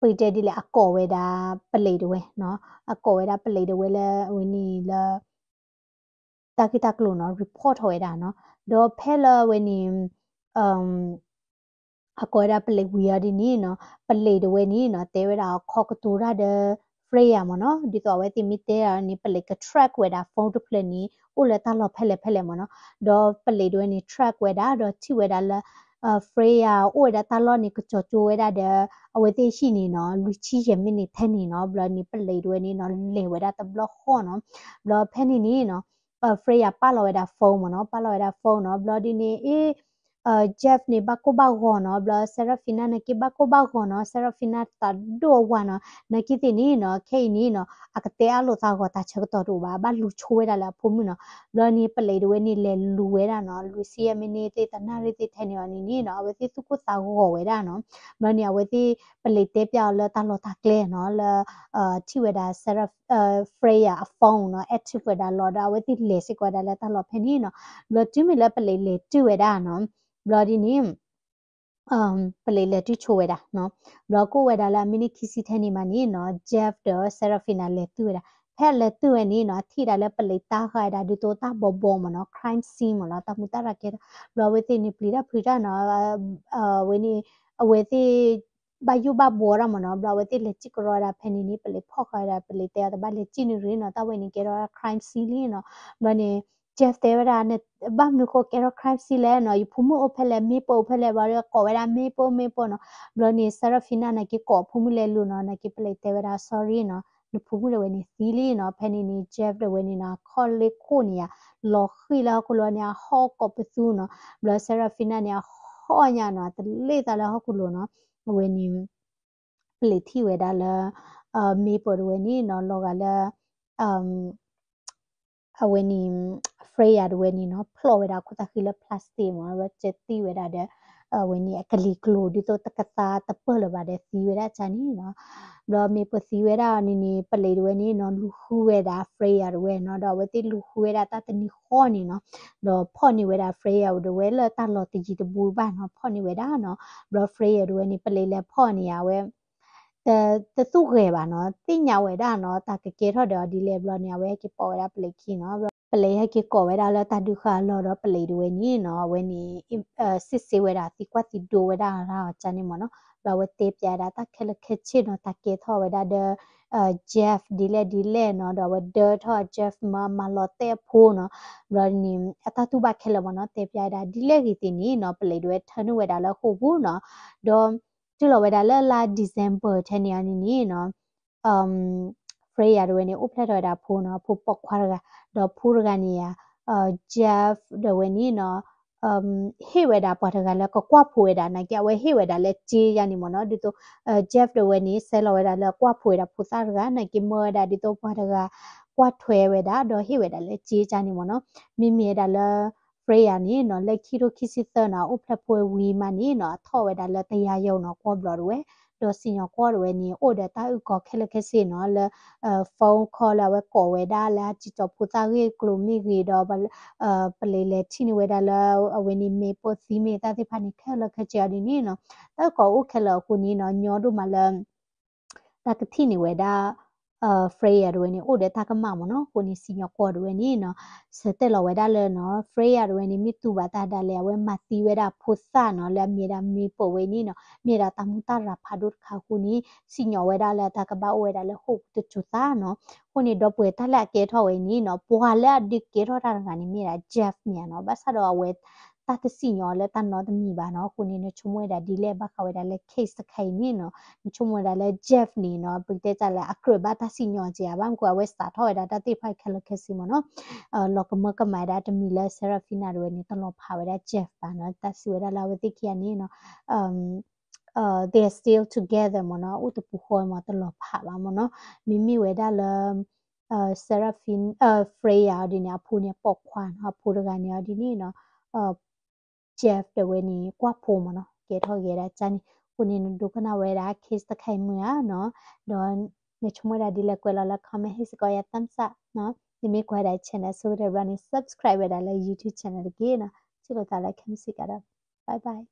ပတဲဒ်လဲၣ် အကိးဝဲဒၣ်ပလံးတဝဲနီၤ, အကိးဝဲဒၣ်ပလံးတဝဲလၢအဝဲန့ၣ်လၢ တၢ်ဂ့ၢ်တၢ်ကျိၤနီၤ report ထီၣ်ဝဲဒၣ်နီၤ, ဒီးဖဲလၢအဝဲန့ၣ် အကိးဝဲဒၣ်ပလံးဝံၤအီၤဒ်န့ၣ်နီၤ, ပလံးတဝဲန့ၣ်နီၤ တဲဝဲဒၣ်အခီကတိၤတၢ်ဒီး Freya မ့ၢ်နီၤ, ဒ်သိးအဝဲသ့ၣ်မ့ၢ်တဲဒ်န့ၣ် ပလံးက track ဝဲဒၣ် phone တဖျၢၣ်န့ၣ် အိၣ်လၢတၢ်လီၢ်ဖဲလဲၣ်ဖဲလဲၣ်မ့ၢ်နီၤ, ဒီးပလံးတဝဲန့ၣ် track ဝဲဒၣ် ဒီးထံၣ်ဝဲဒၣ်လၢ Freya အိၣ်ဝဲဒၣ်တၢ်လီၢ်န့ၣ် ကကၠီၤကၠိဝဲဒၣ်ဒီး အဝဲသ့ၣ်ဟံၣ်န့ၣ်နီၤ လွံၢ်ဆံယဲၢ်မံးနံးထဲန့ၣ်နီၤ, ဘျီန့ၣ် ပလံးတဝဲန့ၣ်နီၤ လဲၤဝဲဒၣ်တဘျီဃီနီၤ, ဘျီဖဲန့ၣ်န့ၣ်နီၤ Freya ပာ်လီၤဝဲဒၣ် phone မ့ၢ်နီၤ, ပာ်လီၤဝဲဒၣ် phone နီၤ, ဘျီဒ်န့ၣ် အ့ၣ် Jeff န့ၣ် ဘၣ်ကိၢ်ဘၣ်ဂီၤနီၤ, ဘျီ Serafina နာ်က့ဘၣ်ကိၢ်ဘၣ်ဂီၤနီၤ, Serafina သးဒိၣ်အဝၤနီၤ, နာ်က့သ့ၣ်န့ၣ်နီၤ ခဲအံၤန့ၣ်နီၤ အကတဲအါလိာ်သးဂီၤတၢ်ဆၢကတီၢ်တအိၣ်ဘၣ်, ဘၣ်လူၤဆိဝဲဒၣ်လၢအဖိမုၣ်နီၤ, ဘျီန့ၣ် ပလံးတဝဲန့ၣ် လဲၤလူၤဝဲဒၣ်နီၤ, လွံၢ်ဆံယဲၢ်မံးနံးသ့ၣ် တနၣ်ရံၣ်သ့ၣ်ထဲန့ၣ်အီၤန့ၣ်န့ၣ်နီၤ အဝဲသ့ၣ်သူၣ်ကိၢ်သးဂီၤဝဲဒၣ်နီၤ, ဘျီန့ၣ် အဝဲသ့ၣ် ပလံးတဲပျးအီၤလၢတၢ်လီၢ်တၢ်ကျဲနီၤ, လၢ ထံၣ်ဝဲဒၣ် Freya အ phone နီၤ active ဝဲဒၣ်လီၤဒီး အဝဲသ့ၣ်လဲၤစ့ၢ်ကီးဝဲဒၣ်လၢတၢ်လီၢ်ဖဲန့ၣ်နီၤ, ဘျီတုၤမ့ၢ်လၢပလံးလဲၤတုၤဝဲဒၣ်နီၤ, ဘျီဒ်န့ၣ် ပလံးလဲၤတုၤဆိဝဲဒၣ်နီၤ, ဘျီကအိၣ်ဝဲဒၣ်လၢအမံးနံးခံဆံထဲန့ၣ်မးန့ၣ်နီၤ Jeff ဒီး Serafina လဲၤတုၤဝဲဒၣ်, ဖဲအလဲၤတုၤဝဲန့ၣ်နီၤ အထံၣ်ဒၣ်လၢပလံးတၢ်ဃာ်ဝဲဒၣ်ဒ်သိးတၢ်ဘီဘီမ့ၢ်နီၤ crime scene မ့ၢ်နီၤ တၢ်မူတၢ်ရၤကဲထီၣ်, ဘျီအဝဲသ့ၣ်န့ၣ်ပျံၤတၢ်ဖုးတၢ်နီၤ, အဝဲန့ၣ် အဝဲသ့ၣ် ဘၣ်ယိၣ်ဘၣ်ဘှီတၢ်မ့ၢ်နီၤ, ဘျီအဝဲသ့ၣ်လဲၤစံၣ်ကရီဝဲဒၣ်ဖဲန့ၣ်န့ၣ် ပလံးဖီၣ်ဃာ်ဝဲဒၣ် ပလံးတဲအီၤတဘၣ်လဲၤစံၣ်န့ၣ်ရ့နီၤ, တၢ်ဝဲန့ၣ်ကဲထီၣ် crime scene လံနီၤ, ဘျီန့ၣ် Jeff တဲဝဲဒၣ် ဘၣ်မနုၤဃိကဲထီၣ် crime scene လဲၣ်နီၤ, ယဖိမုၣ်အိၣ်ဖဲလဲၣ် Maple အိၣ်ဖဲလဲၣ် ဘျီဒီးကိးဝဲဒၣ် Maple Maple နီၤ, ဘျီန့ၣ် Serafina နာ်က့ကိးအဖိမုၣ်လဲၤလူၤနီၤ, နာ်က့ပလံးတဲဝဲဒၣ် sorry နီၤ, နဖိမုၣ်ဒီးဝဲန့ၣ်သံလံနီၤ, ဖဲန့ၣ်န့ၣ် Jeff ဒီးဝဲန့ၣ်နီၤ အခီၣ်လ့ၢ်ခိၣ်န့ၣ်ယါ လီၤဃံၣ်လၢဟီၣ်ခိၣ်လိၤန့ၣ် အဟီၣ်ကိးပသူနီၤ, ဘျီ Serafina န့ၣ် အဟီၣ်ညါနီၤ တလ့ၣ်သးလၢဟီၣ်ခိၣ်လိၤနီၤ, အဝဲန့ၣ် ပလံးထံၣ်ဝဲဒၣ်လၢ Maple တဝဲန့ၣ်နီၤ လီၤဂာ်လၢ အဝဲန့ၣ် Freya တဝဲန့ၣ်နီၤ ဖျီၣ်ဝဲဒၣ်အခိၣ်သးဃံလၢ plastic မ့ၢ်နီၤ, ဘျီကသံဝဲဒၣ်ဒီး အဝဲန့ၣ်အကလံၤကျိၤ ဒ်သိးတကသါတပၢၢ်လၢၤဘၣ်ဒီးသံဝဲဒၣ်ကန့ၣ်နီၤ, ဘျီ Maple သံဝဲဒၣ်န့ၣ်န့ၣ် ပလံးတဝဲန့ၣ်နီၤ လူၤဃုဝဲဒၣ် Freya တဝဲနီၤ, ဒီးအဝဲသ့ၣ်လူၤဃုဝဲဒၣ်တၢ်တနံၤဃီန့ၣ်နီၤ, ဒီးဖီၣ်န့ၢ်ဝဲဒၣ် Freya တဝဲလၢတၢ်လီၢ်တယံၤတဘူးဘၣ်နီၤ, ဖီၣ်န့ၢ်ဝဲဒၣ်နီၤ, ဘျီ Freya တဝဲန့ၣ် ပလံးလဲၤဖီၣ်န့ၣ် အဝဲ တသူၣ်ဂဲၤဘၣ်နီၤ, သ့ၣ်ညါဝဲဒၣ်နီၤ တၢ်ကကဲထီၣ်ဒီးအီၤဒ်လဲၣ်ဘျီန့ၣ် အဝဲဟဲက့ၤပိာ်ဝဲဒၣ်ပလံးခံနီၤ, ဘျီ ပလံးဟဲက့ၤကိးဝဲဒၣ်လၢတၢ်ဒုးဃာ်အလီၢ်ဒီး ပလံးတဝဲန့ၣ်နီၤ အဝဲန့ၣ် စ့ၢ်စ့ၢ်ဝဲဒၣ်သံကွၢ်သံဒိးဝဲဒၣ်ရၣ်အီၤကန့ၣ်မ့ၢ်နီၤ. ဒီးအဝဲတဲပၠးဝဲဒၣ်တၢ်ခဲလၢာ်ခဲဆ့နီၤ တၢ်ကဲထီၣ်ဝဲဒၣ်ဒီး Jeff ဒ်လဲၣ်ဒ်လဲၣ်နီၤ ဒီးအဝဲဒၢထီၣ် Jeff မၤလီၤတဲာ်အဖိနီၤ. ဘျီန့ၣ် အတၢ်တူၢ်ဘၣ်ခဲလၢာ်မ့ၢ်နီၤ တဲပၠးဝဲဒၣ်ဒ်လဲၣ်ဂ့ၤသ့ၣ်န့ၣ်နီၤ ပလံးတဝဲထၢနုာ်ဝဲဒၣ်လၢဃိာ်ပူၤနီၤ. ဒီးတုၤလီၤဝဲဒၣ်လၢလါ December ထဲန့ၣ်အီၤန့ၣ်နီၤ Freya တဝဲန့ၣ် အိၣ်ဖျဲၣ်ထီၣ်ဝဲဒၣ်ဖိနီၤ အဖိပိာ်ခွါတဂၤ ဒီးဖိတဂၤန့ၣ်ဧါ Jeff တဝဲန့ၣ်နီၤ ဟ့ၣ်ဝဲဒၣ်ပှၤတဂၤလၢကကွၢ်ဖိဝဲဒၣ် နာ်က့အဝဲဟ့ၣ်ဝဲဒၣ်လၢစ့ယါန့ၣ်မ့ၢ်နီၤ ဒ်သိး Jeff တဝဲန့ၣ် ဆဲးလီၤဝဲဒၣ်လၢကွၢ်ဖိဝဲဒၣ်ဖိသၣ်တဂၤ နာ်က့မၢဝဲဒၣ်ဒ်သိးပှၤတဂၤ ကွၢ်ထွဲဝဲဒၣ် ဒီးဟ့ၣ်ဝဲဒၣ်လၢစ့ယါန့ၣ်မ့ၢ်နီၤ. မ့မ့ၢ်ဝဲဒၣ်လၢ Freya န့ၣ်နီၤ လၢခံထိခံဆံသၢနီၤ အိၣ်ဖျဲၣ်ဖိဝံၤမးန့ၣ်နီၤ အထီၣ်ဝဲဒၣ်လၢတယၤယီၤနီၤ ကွီၢ်ဘျီးတဝဲ ဒီးစံၣ်ညီၣ်ကွီၢ်တဝဲန့ၣ် အိၣ်ဒီးတၢ်အုၣ်ကီၤခဲလၢာ်ခဲဆ့နီၤ လၢ phone call လၢအဝဲကိးဝဲဒၣ်လၢအစံၣ်ကၠီၤဖိသၣ်ဂ့ၢ်ကျိၤမ့ၢ်ဂ့ၤဒီး ပလံးလဲၤထံၣ်န့ၢ်ဝဲဒၣ်လၢ အဝဲန့ၣ်မ့ၢ်ပိာ်သံမ့ၢ်တၢ်သ့ၣ်တဖၣ်န့ၣ် ခဲလၢာ်ခဲဆ့အီၤဒ်န့ၣ်နီၤ တၢ်အုၣ်ကီၤအိၣ်ခဲလၢာ်အဃိန့ၣ်နီၤ ညီဒိၣ်မးလၢ တၢ်ကထံၣ်န့ၢ်ဝဲဒၣ် Freya တဝဲန့ၣ် အိၣ်ဒီးတၢ်ကမၣ်မ့ၢ်နီၤ အဃိန့ၣ် စံၣ်ညီၣ်ကွီၢ်တဝဲန့ၣ်နီၤ ဆၢတဲာ်လီၤဝဲဒၣ်လၢနီၤ Freya တဝဲန့ၣ် မ့ၢ်တူၢ်ဘၣ်တၢ်ဒၣ်လဲာ် အဝဲမၤသံဝဲဒၣ်ဖိသၣ်နီၤ လၢအမ့ၢ်ဒၣ်မ့ၢ်ပိာ်ဝဲန့ၣ်နီၤ မ့ၢ်ဒၣ်တၢ်မူတၢ်ရၤဖးဒိၣ်တခါအဃိန့ၣ် စံၣ်ညီၣ်ဝဲဒၣ်လၢတၢ်ကဘၣ်အိၣ်ဝဲဒၣ်လၢဃိာ်ပူၤတစိၤသးနီၤ အဃိန့ၣ် ဒီပုၢ်ဝဲၢ်တၢ်လၢအကဲထီၣ်ဝဲန့ၣ်နီၤ ပှၤလၢအဒုးကဲထီၣ်တၢ်တဂၤန့ၣ် မ့ၢ်ဒၣ် Jeff မ့ၢ်ဧါနီၤ ဘၣ်ဆၣ်ဒီးအဝဲ တၢ်တစံၣ်ညီၣ်လၢတၢ်နီတမံၤဘၣ်နီၤ အဃိန့ၣ် နဆိကမိၣ်ဝဲဒၣ်ဒ်လဲၣ် ဘၣ်ဃးဝဲဒၣ်လၢ case တခါအံၤန့ၣ်နီၤ နဆိကမိၣ်ဝဲဒၣ်လၢ Jeff န့ၣ်နီၤ ပကတဲတၢ်လၢအကြၢးဘၣ်တၢ်စံၣ်ညီၣ်က့ၤဧါ ဘၣ်မနုၤအဃိ အဝဲစးထီၣ်ဝဲဒၣ်တၢ်သ့ၣ်တဖၣ်ခဲလၢာ်ခဲဆ့မ့ၢ်နီၤ လီၤကမၢကမၣ်ဝဲဒၣ်တမံၤလၢ Serafina တဝဲန့ၣ် တလီၤဖးဝဲဒၣ် Jeff ဘၣ်နီၤ တၢ်စံးဝဲဒၣ်လၢအဝဲသ့ၣ်ခံဂၤန့ၣ်နီၤ they are still together မ့ၢ်နီၤ အိၣ်တပူၤဃီမ့ၢ် တလီၤဖးဘၣ်မ့ၢ်နီၤ မ့မ့ၢ်ဝဲဒၣ်လၢ Serafina Freya အီၤဒ်န့ၣ် အဖိန့ၣ်ပိာ်ခွါနီၤ အဖိတဂၤန့ၣ်အီၤဒ်န့ၣ်နီၤ Jeff တဝဲန့ၣ် ကွၢ်ဖိမ့ၢ်နီၤ ကဲထီၣ်က့ၤဒၣ်ကန့ၣ် အဃိန့ၣ် နဒိကနၣ်ဝဲဒၣ် case တခါအံၤမုာ်ဧါနီၤ ဒီး နဆိကမိၣ်ဝဲဒၣ်ဒ်လဲၣ် ကွဲးလီၤလၢ comment ဟ့ၣ်စ့ၢ်ကီးယၤ thumbs up နီၤ နမ့ၢ်ကွၢ်ဝဲဒၣ် channel ဆိကတၢၢ်ဘျီန့ၣ် subscribe ဝဲဒၣ်လၢ YouTube channel တက့ၢ်နီၤ ထံၣ်လိာ်သးလၢခံမုၢ်ဆ့ၣ်ကဒီး bye bye